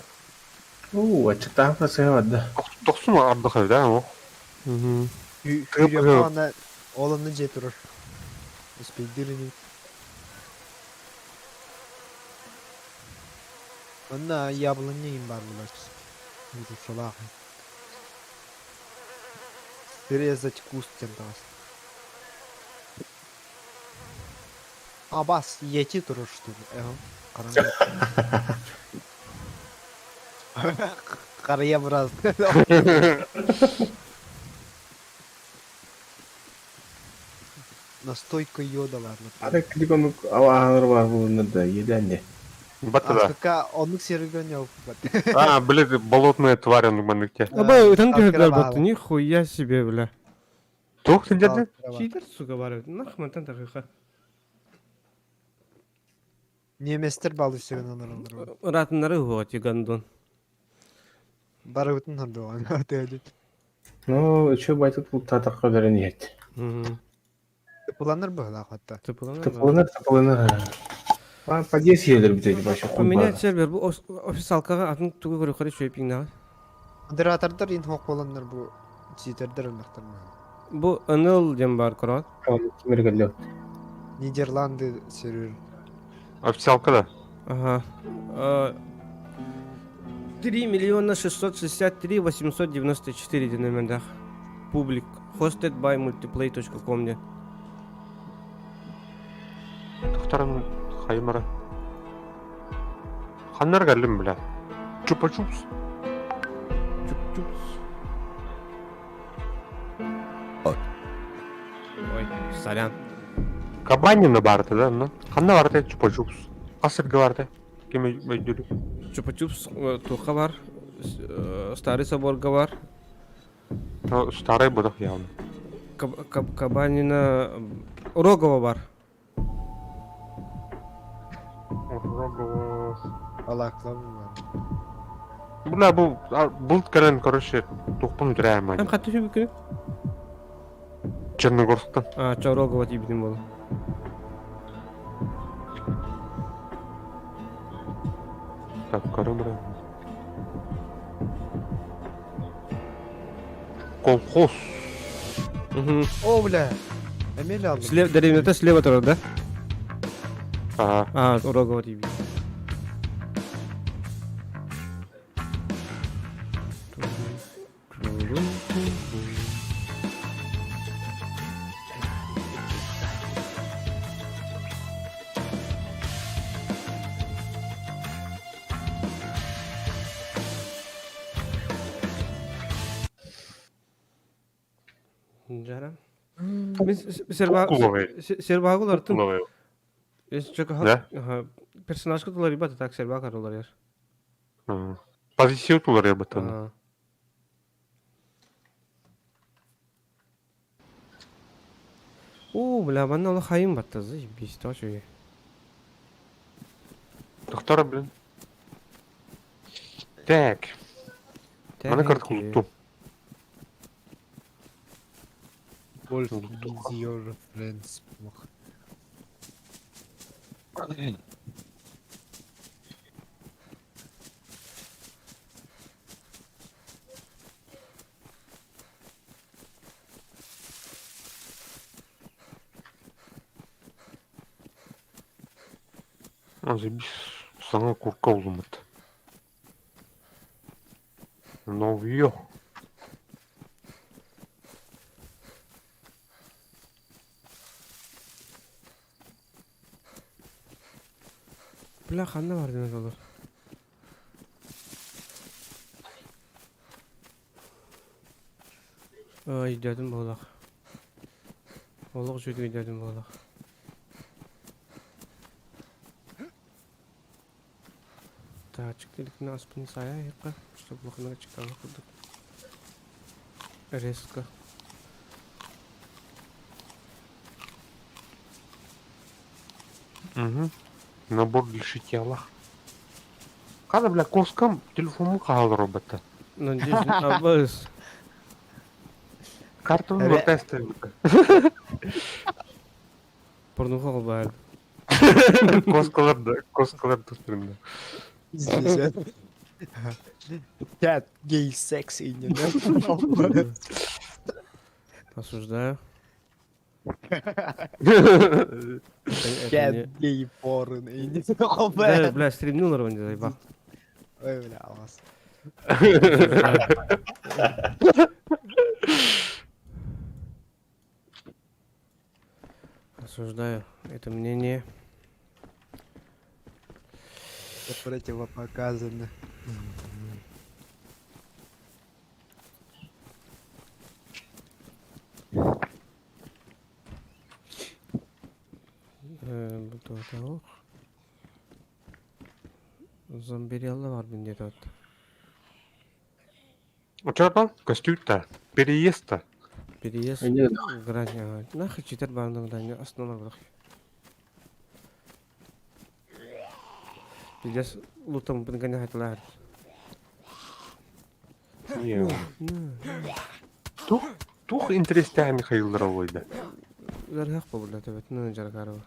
Уу, аччыктаан сыһа барда. Тохсун ардах эбит, аа, о. Угу. Тыа Ана ол онно дьиэ турар. Успейдир ини. Онно яблоня им бар булар. Грушалаах. Срезать куст тем таас. Абас, ети турар что ли? Эго. Харая брат. Настойка йода бар. Ары клик онук авааныр бар булунар да, едәнде. Бата да. Аскака онук серүгөн яуп бат. А, блядь, болотная тварь оннук маннык те. Аба, там Сталкера түһэрдилэр баала. бутта, нихуя себе, бля. Туох сылдьарды? Читер, сука, бар. Нахман тан тахыха. Неместер балы сүгөн оноролор. Ратнары вот, гандон. Барыбытын хордуган. Төөдүт. Ну, үчү байтык бул татакка берен ет. Угу. Тыпыланыр быһылаах хатта. Тыпыланар, тыпыланар. А, подъезд елер бит эти вообще Поменять сервер, бу официалкага атын тугу көрө көрө чөйпиң Модератордар ин хоқ боланнар бу читердер ынактар. Бу НЛ дем бар көрөт. Кимер Нидерланды сервер. Официалка да. Ага. 3 миллиона 663 894 диэн номердаах. Public. Hosted by multiplay.com диэн. Тохторон хаймара. Ханнар кэллим, бля. Чупа-чупс. Чуп-чупс. Ой, сорян. Кабанина барта, да? Ну, ханна барта чупа-чупс. Хас сиргэ барта. Ким өйдүүр. Чупа-чупс туохха бар. Старый соборга бар. Старый будах явно. Кабанина Рогова бар. Рогова. Алаклар бар. Бля, бу булт кэлэн, короче, тухпун үтүрээм. Ам хатты хүбү күнү. Черногорсктан. А, чо Рогова тиийбитим буолла. Так, көрөм бля. Колхоз. Угу. О, бля. Эмиэ алдым. Слева, дэриэбинэтэ слева турар да? Ага. А, Рогова тиийбит. Жара. Мин сербагы улартым. Да? Персонажка туларыйбат, так сербак уларыйар. Позицию туларыйбат. Оо, бля, манна олох хайым батта, заебись, то үчүгэй. Доктор, блин. Так. Маны кырт кулуттум. Wolf is your friends. Заебись, саҥа курка булуммут. Новье. Бля, ханна бар диэн олор. Өйдөөтүм буолах. Олох үчүгэй өйдөөтүм буолах. Таачык иликинэ аспын сайа иһикка, чтобы улаханнык аччыктаабат курдук. Резко. Угу. Набор для шитья. Хата, бля, коскам телефоммун хаалар робата. Надеюсь, абыс. Картабын протестовка. Порнуха албаар. Коскалар да, коскалар да. That gay sex in Осуждаю. That gay porn in Да, бля, стримнул не заебал. Ой, бля, алас. Осуждаю это мнение. Это противопоказано. Бу Зомбирелла бар мин диэтэ Очоотон көстүүт переезд Переезд грань. Нахуй читер баанна грань основной бар. Пиздец, лутом подгоняй хатылар. Не. Тух, тух интерестээх Михаил Ровойда. Ыарыһах буолла төбөтүн дьарыгарова.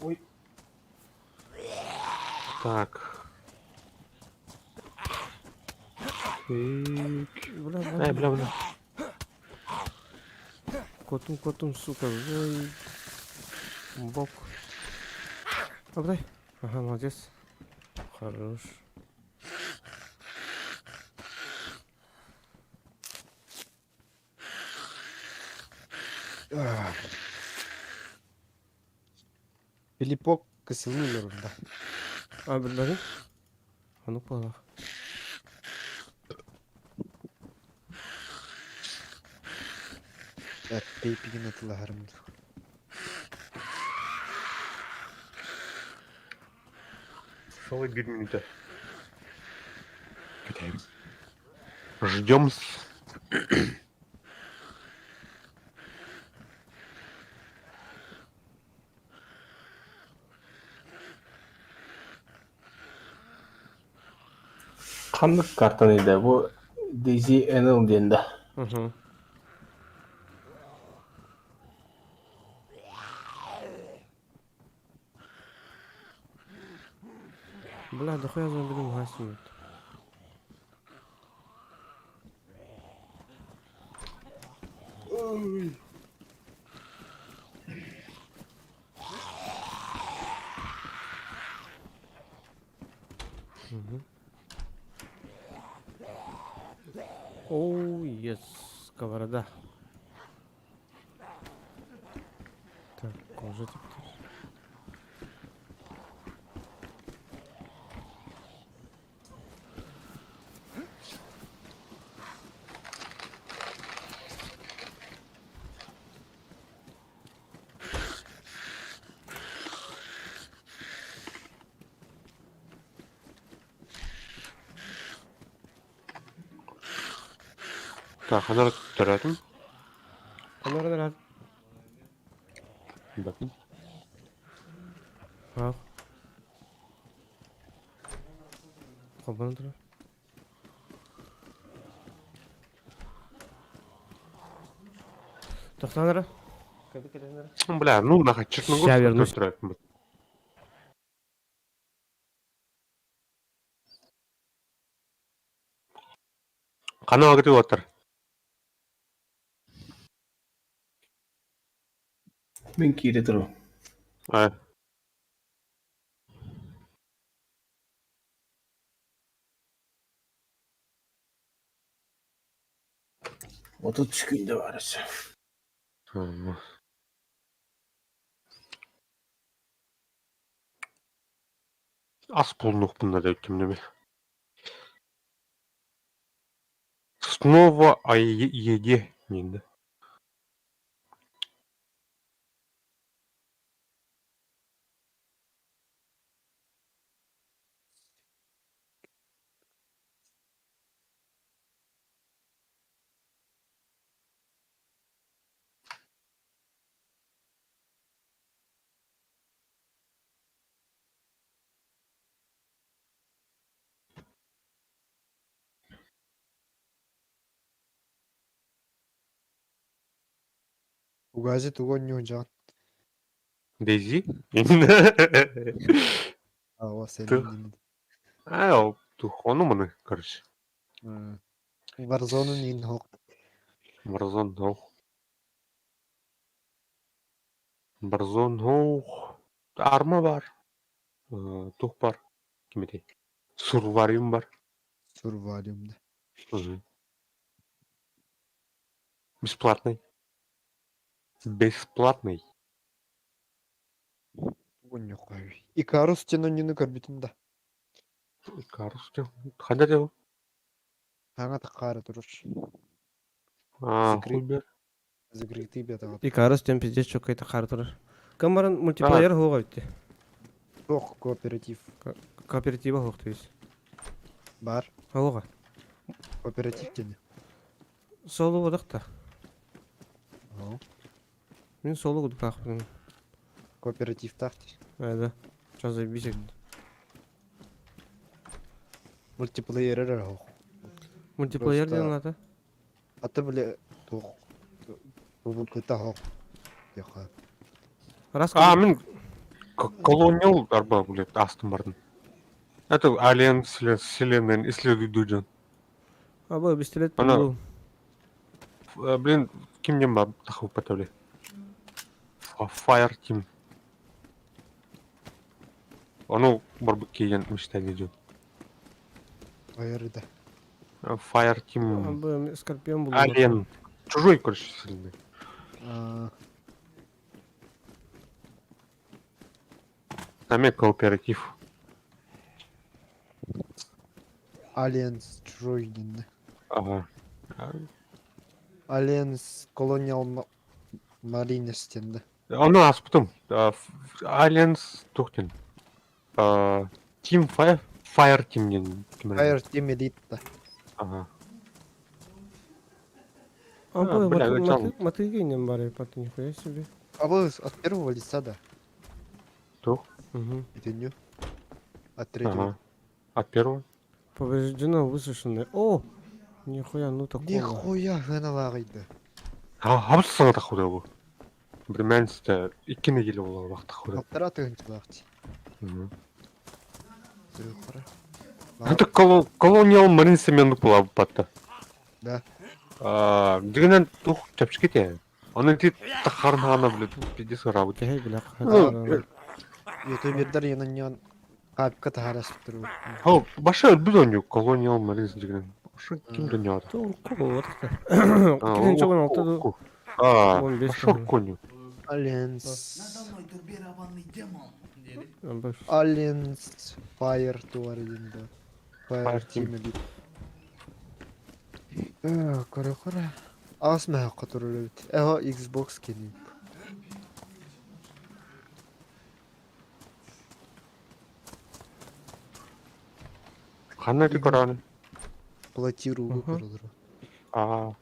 Ой. Так. Бля, Эй, бля, бля. Котум, котум, сука. Ой. Бок. Обдай. Ага, молодец. Хорош. Филиппок кысылын олордо. А, билбэтим. Ону буолах. Пейпигин атылаһарым. Целый две минуты. Ждем. Ханнык картаны да бу DZ NL диэн да. Угу. Бля, дохуя зомби гасит. Оу, yes, сковорода. Так, кожа теперь. Ханар төрөөтүм. Ханар төрөөт. Батын. Ах. Холбонон турар. Тохтоон эрэ. Бля, ну нахуй, Ща вернусь. Черногорск. Хана агыты уоттар. Мин киирэ туру. А, 33 günde var ise. м. Ас булунуохпун да өттүм Снова о еде диэн Угази тугу оонньуун Дейзи? Аа, сен Тух. Аа, тух, ону маны, короче. Warzone иин хоқ. Warzone хоох. Warzone хоох. Арма бар. Тух бар. Ким этэй? Сурвариум бар. Survivalium Мгм. Бесплатный. Бесплатный. Тугу оонньуохха Икарус диэн оонньууну көрбүтүм да. Икарус диэн. Ханна диэн? Хаҥа таххаары турар. Аа, Закры- хуй Закрытый бетаҕа. Икарус диэн пиздец чоккай таххаары турар. Кым баран мультиплеер хуоҕа ити. Туох кооператив Кооператива хуох то есть. бар. Хуоҕа. Кооператив диэн. Соло бодохта. Оо. Мин соло кудукаахпын. Кооперативтаах дии. Ээ да. Сейчас заебись. Мультиплеер эрэ хоох. Мультиплеер Просто- диэн аата. Аты бile туох PvP-та хоох. Диэхэ. Раз А, мин Колониал арба, блядь, астым бардым. Это Alien вселенная исследует дужан. А бу пистолет Ана- булуу. Блин, ким диэн бар тахыппата бile. Fire Team. Ону барбыт киэн мечтали дьон. Айырда. Fire А Team. бу Скорпион булуу. Alien. Чужой, короче, вселенной. Аа, Там кооператив. Aliens чужой диэн. Ага. Aliens Colonial Marines диэн. Ону аспытым. Aliens туох диэн. Team Fire Fire Team диэн ким эрэ. Fire Team Elite. Ага. А А, бу бля, начало. мотыги не бары, паты нихуя себе. А бұл от первого лица да. Туох. Угу. Итинню. От третьего. Ага. От первого. Повреждено высушенное. О! Нихуя, ну такого. Нихуя гыналағайды. Хабыс саҥа таххуда бу. Бримэнсте икки неделя буолар таххуда. Аптара тыгынчылаах Сырыққара. Это Colonial Marines мен була батта. Да. Аа, дигэнэн тух чапчики те. Оны ти тахарн хаана блядь, пиздец работа. Кэһэй бля. Ну, Ютубердар янаньян капка тахарас туру. Хо, баша өлбүт оню Colonial Marines дигэнэн. Ошо ким дөньяда. Тур вот Кирин чогон алты ду. Аа, Он бес баша тонн. коню. Aliens. Надо мной турбированный демон. Aliens Fire туар да. Fire Fire Team Elite. Э, көрө-көрө. Аас мәхаққа туру эбит. Эго Xbox кенин. Ханна ти кораны. Платиру Мгм. көрөлөр. Аа.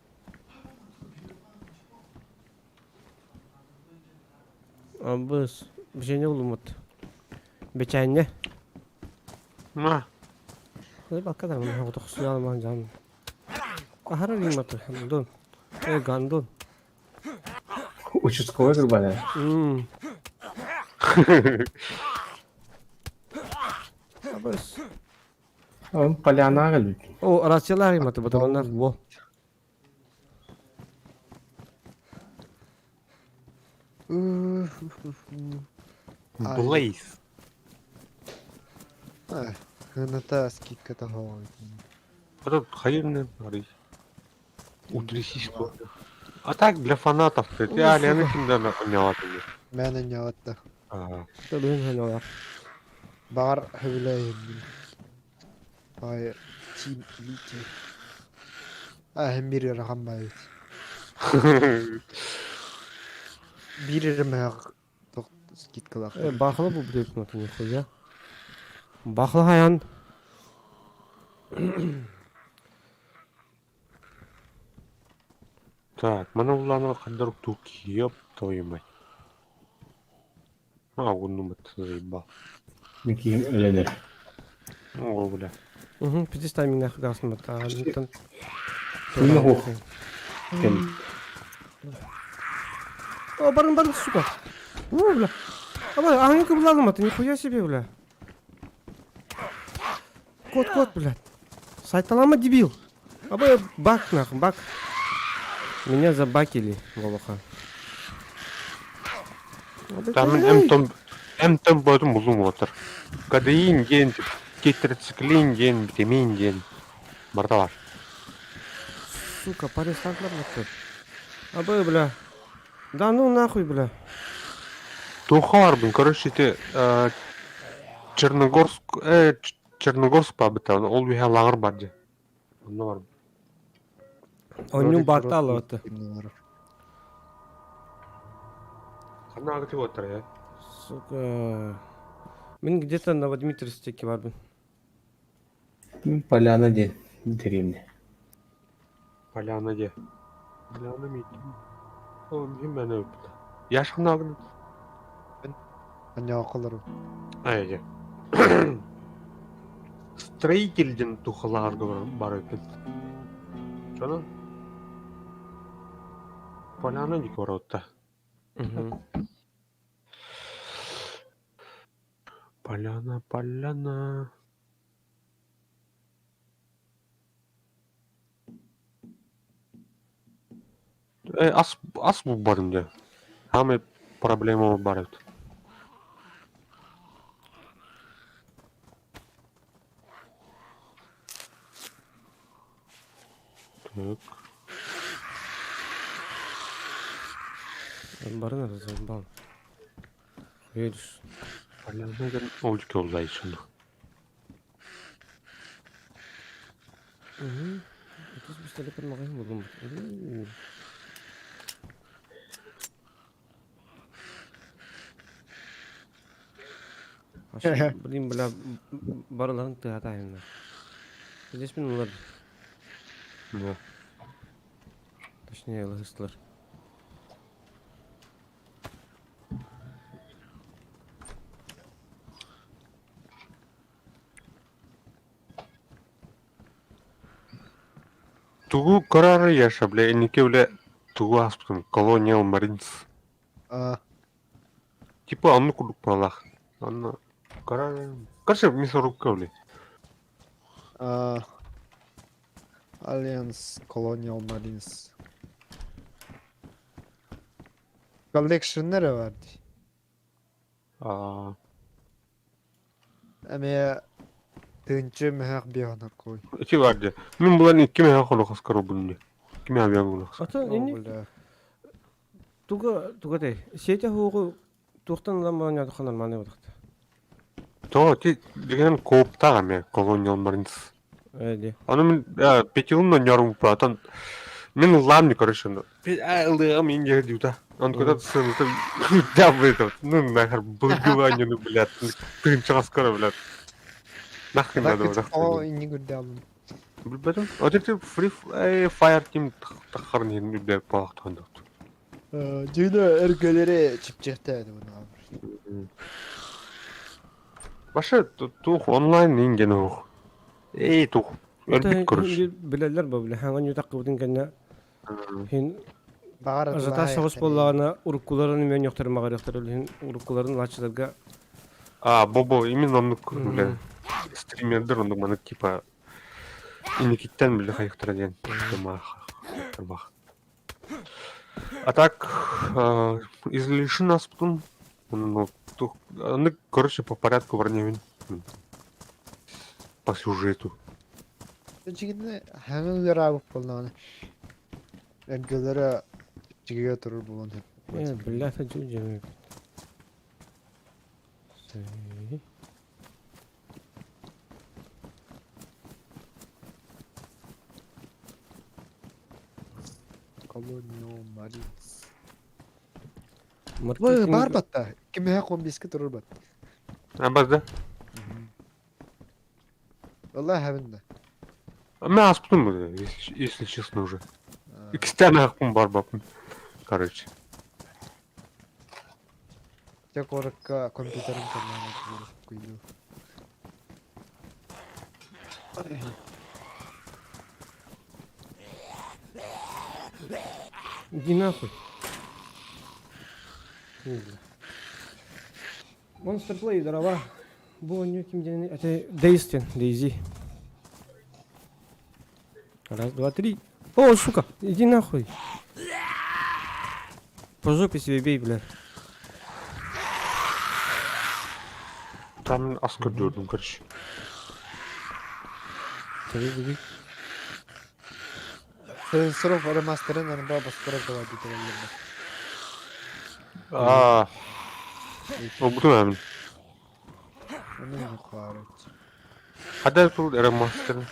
Абыс, Женя улумут. Бечэнньэ. На. Балка да тохсуял жан. Ахара риматы, гандон. Э, гандон. Участковый гырбана. Абыс. Он поляна өлбүт. О, рациялар риматы, баталоннар бо. Блейз. Хыната скидката хоҕой. Этот хайырный арый. Утрясись А так для фанатов, ты Алены кимден оняла Мэн онньоотто. А, Төлүн ханолар. Баҕар сөбүлээһин. Бай Team Elite. А һин биир ыарахан баайбыт. Биир эрэ мөһөх туох скидкалаах. Э, бахла бу блядь, ну ты нихуя. Бахла хаян. Так, мана улаана хандар тук ёб твою мать. А, он заебал. Микиин өлөнөр. О, бля. Угу, пиздец тайминг нахуй гасын бат. А, Ну, Кем? О, барын, барын, сука. О, бля. А, бля, а, ну-ка, бля, ты нихуя себе, бля. Кот, кот, блядь. Сайталама, дебил. А, бля, бак, нахуй, бак. Меня забакили, Волоха. Там М М бодун булум отыр. Кадеин ген, тетрациклин ген, витамин ген. Барда бар. Сука, парень станклар вот А, бля, бля. Да ну нахуй, бля. Туха барбын, короче, ти Черногорск, Черногорск бабыта, ол бихе лагыр бар же. Онно бар. Онню бакталы вот. Ханна агты отыр, я. Сука. Мен где-то на Дмитриевске барбын. Поляна ден деревня. Поляна де. Поляна мит. О, мен мені өпті. Яшқын агын. Онньооколору. Ай, же. Строительден тухалар бар өпін. Чона? Поляна дик бар отта. Поляна, поляна. Э, ас, ас бу барым де. Хаме проблема бар өт. Так. Барын разобрал. Едешь. Поляна деген олжук олдай шуну. Угу. Тут пистолет магазин был. Блин, бля, барыларын тыгатайын. Здесь мен олар, Да. точнее, лыгыстылар. Тугу карары яша, бля, эники, бля, тугу аспытым, Colonial Marines. А, Типа, анны курдук балах. Анна, карары... Короче, мясорубка, бля. а, Alliance Colonial Marines. Collection nere verdi? А, Эмиэ тыынчы мөһөх биһанар кой. Эти варди. Мен булан икки меха холу хаскару булни. Кими авиан булу. Ата, О, энэ бля. туга туга дэй. Сетя хугу тухтан ламбан ядхан нормальный бодохт. То, ти деген кооптага ме Colonial Marines. Эди. Аны мен пятилун нярум братан. Мен ламни, короче, ну. А, мен не да. Он куда-то сын, да, в этот, ну нахер, благование, ну, блядь, ты скоро, блядь. Нахрен надо Так, о, вот. инни гүрдэ Билбетим. Вот это Free Fire Team тахарны нүдэ паахтан. Дьиҥэ өргөлөрө чэпчэхтээ Вообще туох онлайн иҥген уох. Эй туох өлбүт короче. Билэллэр бу бile хаҥан ньутаккыбытын кэннэ хин Баҕар ажиотаж соҕус буоллаҕына уруккуларын эмиэ ньохторун маҕарыахтар иһин уруккуларын лааччыларга А, бо-бо, именно оннук бля стримердер оннук маннык типа инникиттэн бile хайыхтара диэн тымаах. А так излишин аспытын ну, ну, короче, по порядку барневин по сюжету. Дьиҥинэ хаҥыл ыараабыт буоллаҕына эргэлэрэ чигэгэ турар буолуон сөп. Э, бля, дьү Колонио Маринс. Маркетинг Баар батта. Кимэһэ комбиска турар бат. А бар да? والله хабын да. Мен аспытым, если честно уже. Икстен ахпын бар бапын. Короче. Дьэ куоракка компьютерын көрдөөн куйду. Иди нахуй. Monster Play, здорово. Бу оонньуу ким диэни это Дейстин, Дейзи. Раз, два, три. О, сука, иди нахуй. По жопе себе бей, бля. Там ас көрдөрдүм, короче. Беги. Сенсоров ремастерын арба баскара давай бүтэрэллэр. Аа. Обутун амин. Оны хаарыт. Хада тул ремастер.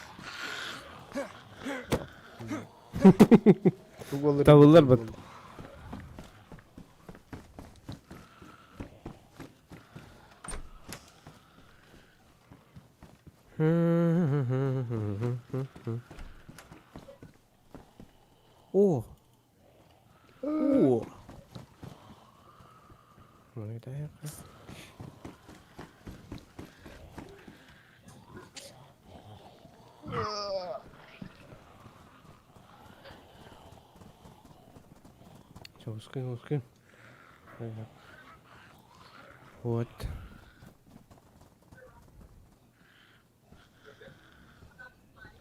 Табыллар бат. О! О! Ну это я. Все, ускорим, ускорим. Вот.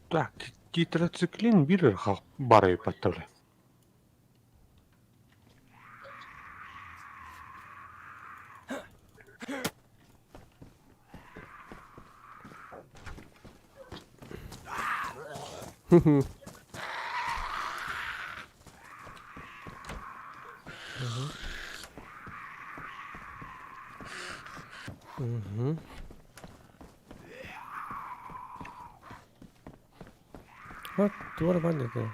Так, тетрациклин бир бары паттабла. Угу. Вот, туора баар диэтэ.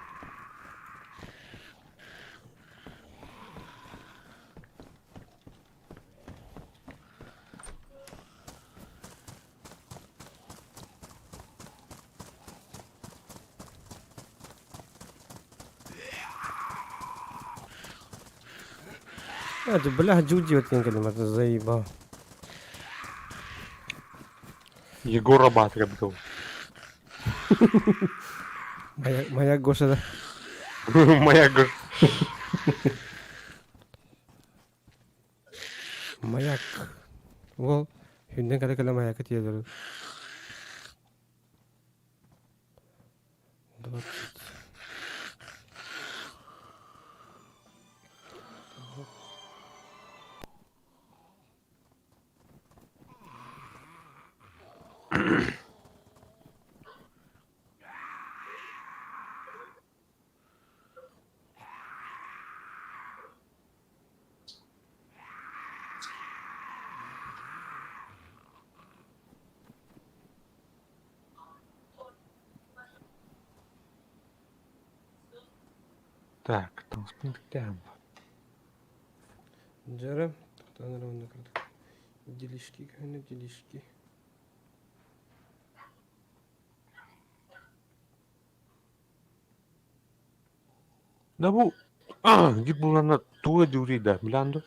Это, бля, дьудиот кэлимата заебал. Егора Батыря был. Моя, моя Гоша, да. Моя Гоша. Маяк. Ол, хүнден кэлэ кэлэ маякка тиийэллэр. 20. Так, там спинктем. Дьэрэ, тохтоон эрэ уонна кырдык. Делишки, көнө делишки. Да бу, а, гид булана Туга дүүрүй да, билэн дуо?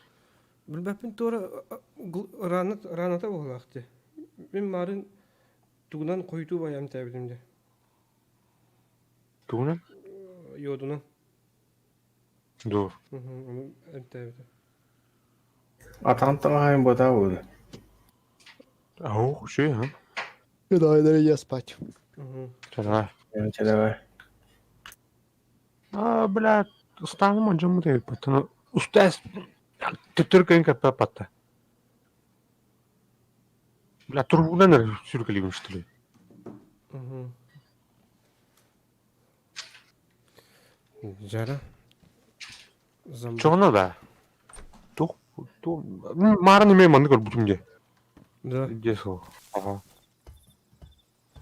Билбэппин туора раната буоллаах дии. Мин маарын тугунан хойутуу байам тээбитим дии. Тугунан? Йодунан. Дуо. Ону эмтээбитим. Атаҕын таҥаһайын буотаа буолуо. Ох, үчүгэй ха. Давай, давай, я спать. Чара. Чэ давай. А, бля, ыстааным алдьаммыт эбиппит. Устаас төттөрү кэлин кэппэт Бля, турбунан эрэ сүргэлиибин что ли? Жара. Чоҕуна да? Туох туох маарын эмиэ маннык көрбүтүм дии. Да. Дии суох. Аха.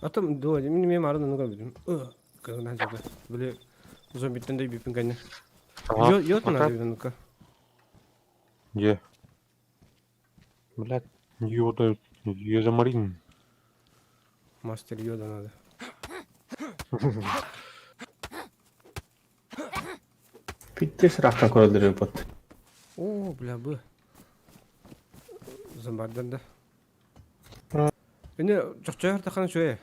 Атым дуо, мин эмиэ маарын ону көрбүтүм. Кыһынан жада. Били зомбиттен да бүппүн кэннэ. Йод надо ну-ка. Где? Блядь, йода, йозамарин. Мастер йода надо. Пиздец ыраахтан көрөллөр эбит. О, бля, бы. Зомбардан да. Ини чохчойор тахана үчүгэй.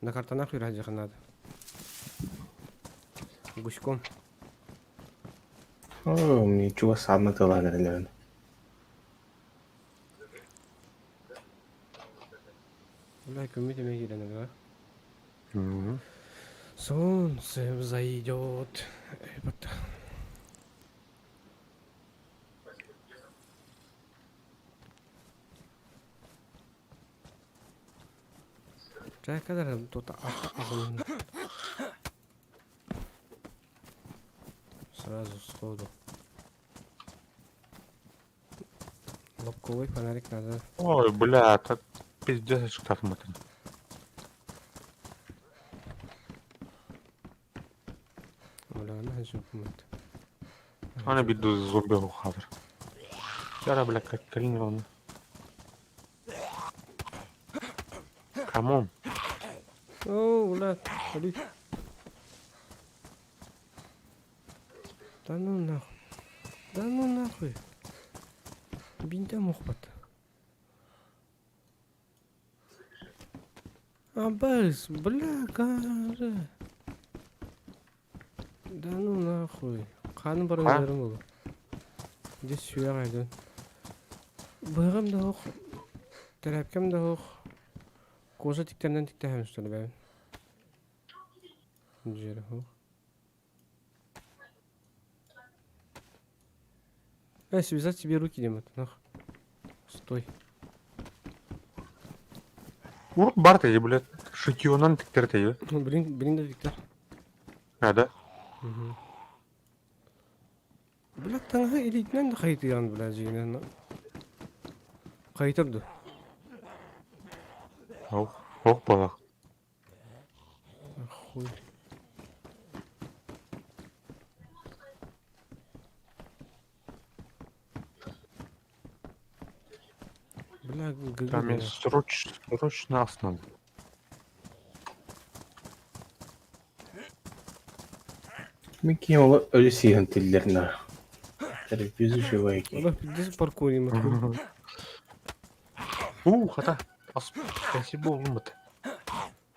На картанах үрэһдьиэххэ наада. Гуськом. Оо, ничего саамна тылаан эрэлэрин. Бля, көмүт эмэ киирэн эрэ. Солнце взойдет. Чэ, кэлэр тута аҕылынна. Сразу сходу. Лобковый фонарик надо. Ой, бля, так пиздец штрафматын. Бля, она жопмут. Аны биир зомби хаалар. Чара, бля, как калин Камон. О, бля, ходи. Да ну нахуй. Да ну нахуй. Бинтэ мухпат. Абас, бля, гара. Да ну нахуй. Ханым баран А? өлөрүм буолуо. Дьэ сүөх айдын. Быһаҕым да суох, тэрээпкэм да суох. Коза тиктэринэн тиктэһэм что ли бэйэм. Дьиэрэ суох. Э, связать себе руки, Дима, нах. Стой. Урут бар тэйи, блядь. Шитьёнан тиктэр тэйи. Блин, блин да Виктор. А, да? Мгм. Бля, таҥаһы илиитинэн да хайытыаҕын, бля, дьиҥинэн. Хайытар дуо? Ох, ох балах. Хуй. Бля, ГГ, Там бля. срочно ас надо. Мин киһи ол өлө сиэһин тиллэринэ. Телевизор Олох пиздец паркурим. У, хата. Ас, спасибо olmadı.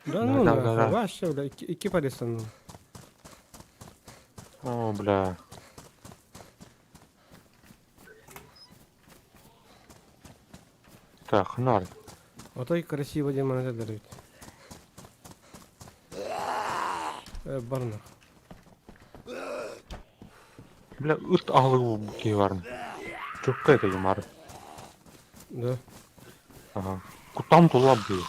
Да ну Да, да, нахуй, да. вообще, бля, икки парестанным. О, бля. Так, нар. Отой красиво диэн манна этэллэр эбит. Э, бар нах. Бля, ыт аһылыгы киһи барын. Чөккө этэ мары. Да. Ага. Кутам тулап дии.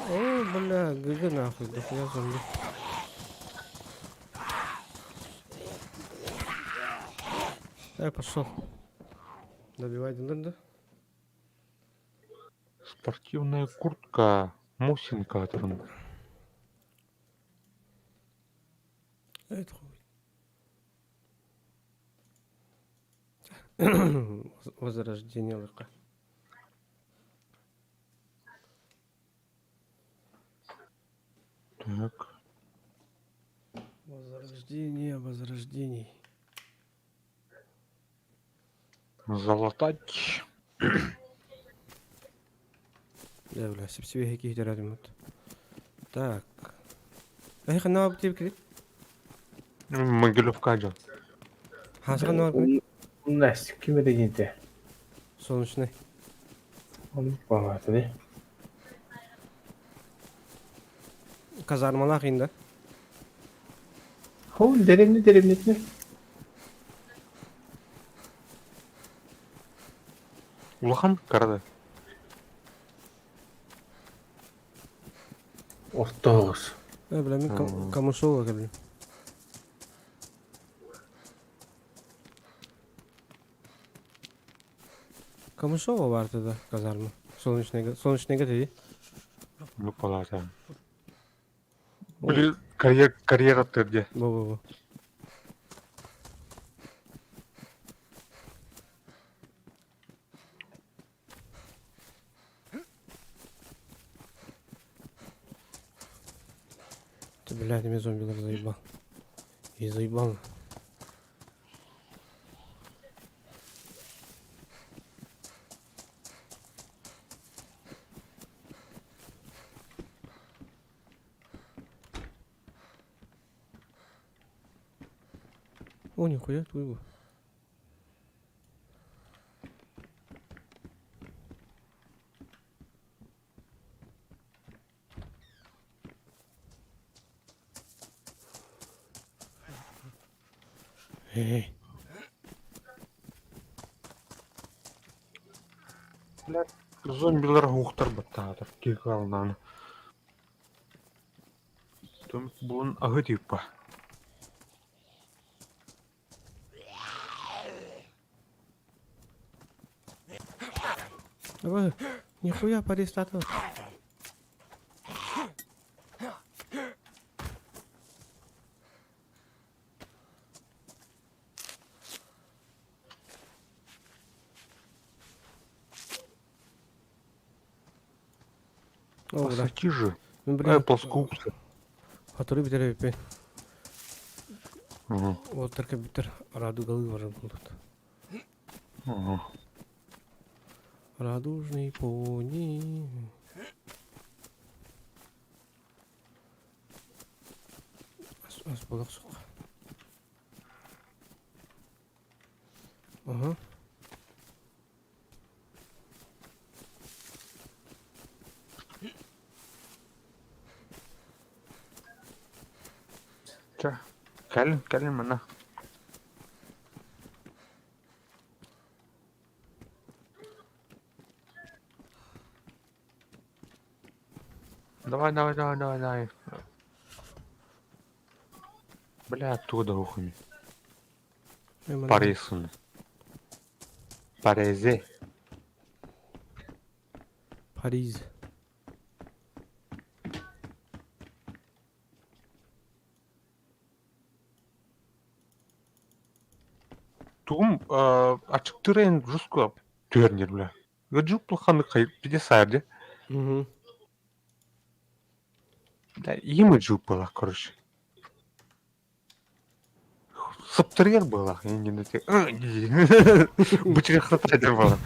О, бля, ГГ нахуй, дохуя зомби. Эй, пошел. Добивай, да, да. Спортивная куртка, Мосинка там. Это хуй. Возрождение лыка. Месторождений. Залатать. Дьэ, бля, сипсибиэһи киһи төрөөтүммүт. Так. Эһи ханна барбыт диэбиккиний? Могилевка дьон. Хааса ханна барбыт? Настя, ким это диente? Солнечный. Он помогает, да? Казармалаах иин да? Хол деревне деревнетне. Улахан карада. Ортоҕус. Э, бля, мин Камышова кэллим. Камышова баар да казарма. Солнечныйга, Солнечныйга дии. Ну, палата. Били карьер карьера төрде. Бу-бу-бу. Ты, блядь, меня зомби заебал. И заебал. О, нихуя, твоего. Эй. Блядь, зомбилар уһуктар баттаатар киһи кыалнаан. Түмүк булан аһы типа. Давай, нихуя паристата. О, да. Пассатижи. Ну, блин, плоскогубцы. Который бүтэр эбиппин. Мгм. Уолтарга бүтэр радугалы барар буолбут. Мгм. Радужный пони. Ас, ас буолуох суох. Ага. Чэ, кэлин, кэлин манна. Давай, давай, давай, давай, давай. Бля, оттуда ухами. Парисын. Паризе. Париз. Тугум ачыктырайын жестко түһэрнир бля. Гаджук плоханы хай пидесар де. Угу. Да, имиджи была, короче. Саптыргар была, я не знаю. Бычыга хатайдыр была.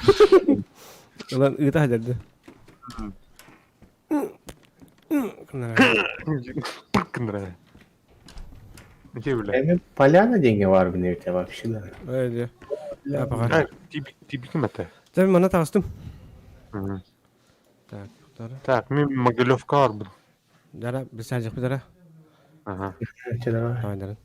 Ылан ыыта сылдьар Пыркынра. Где, бля? Эми поляна деньги бар бин вообще да. Ээ, Апаға. Тибики мата. Дьэ, манна таҕыстым. Так, тара. Так, мен Могилевка бар Дара, билсээдьэхпит дара. Ага. Чэ давай. Давай, дарын.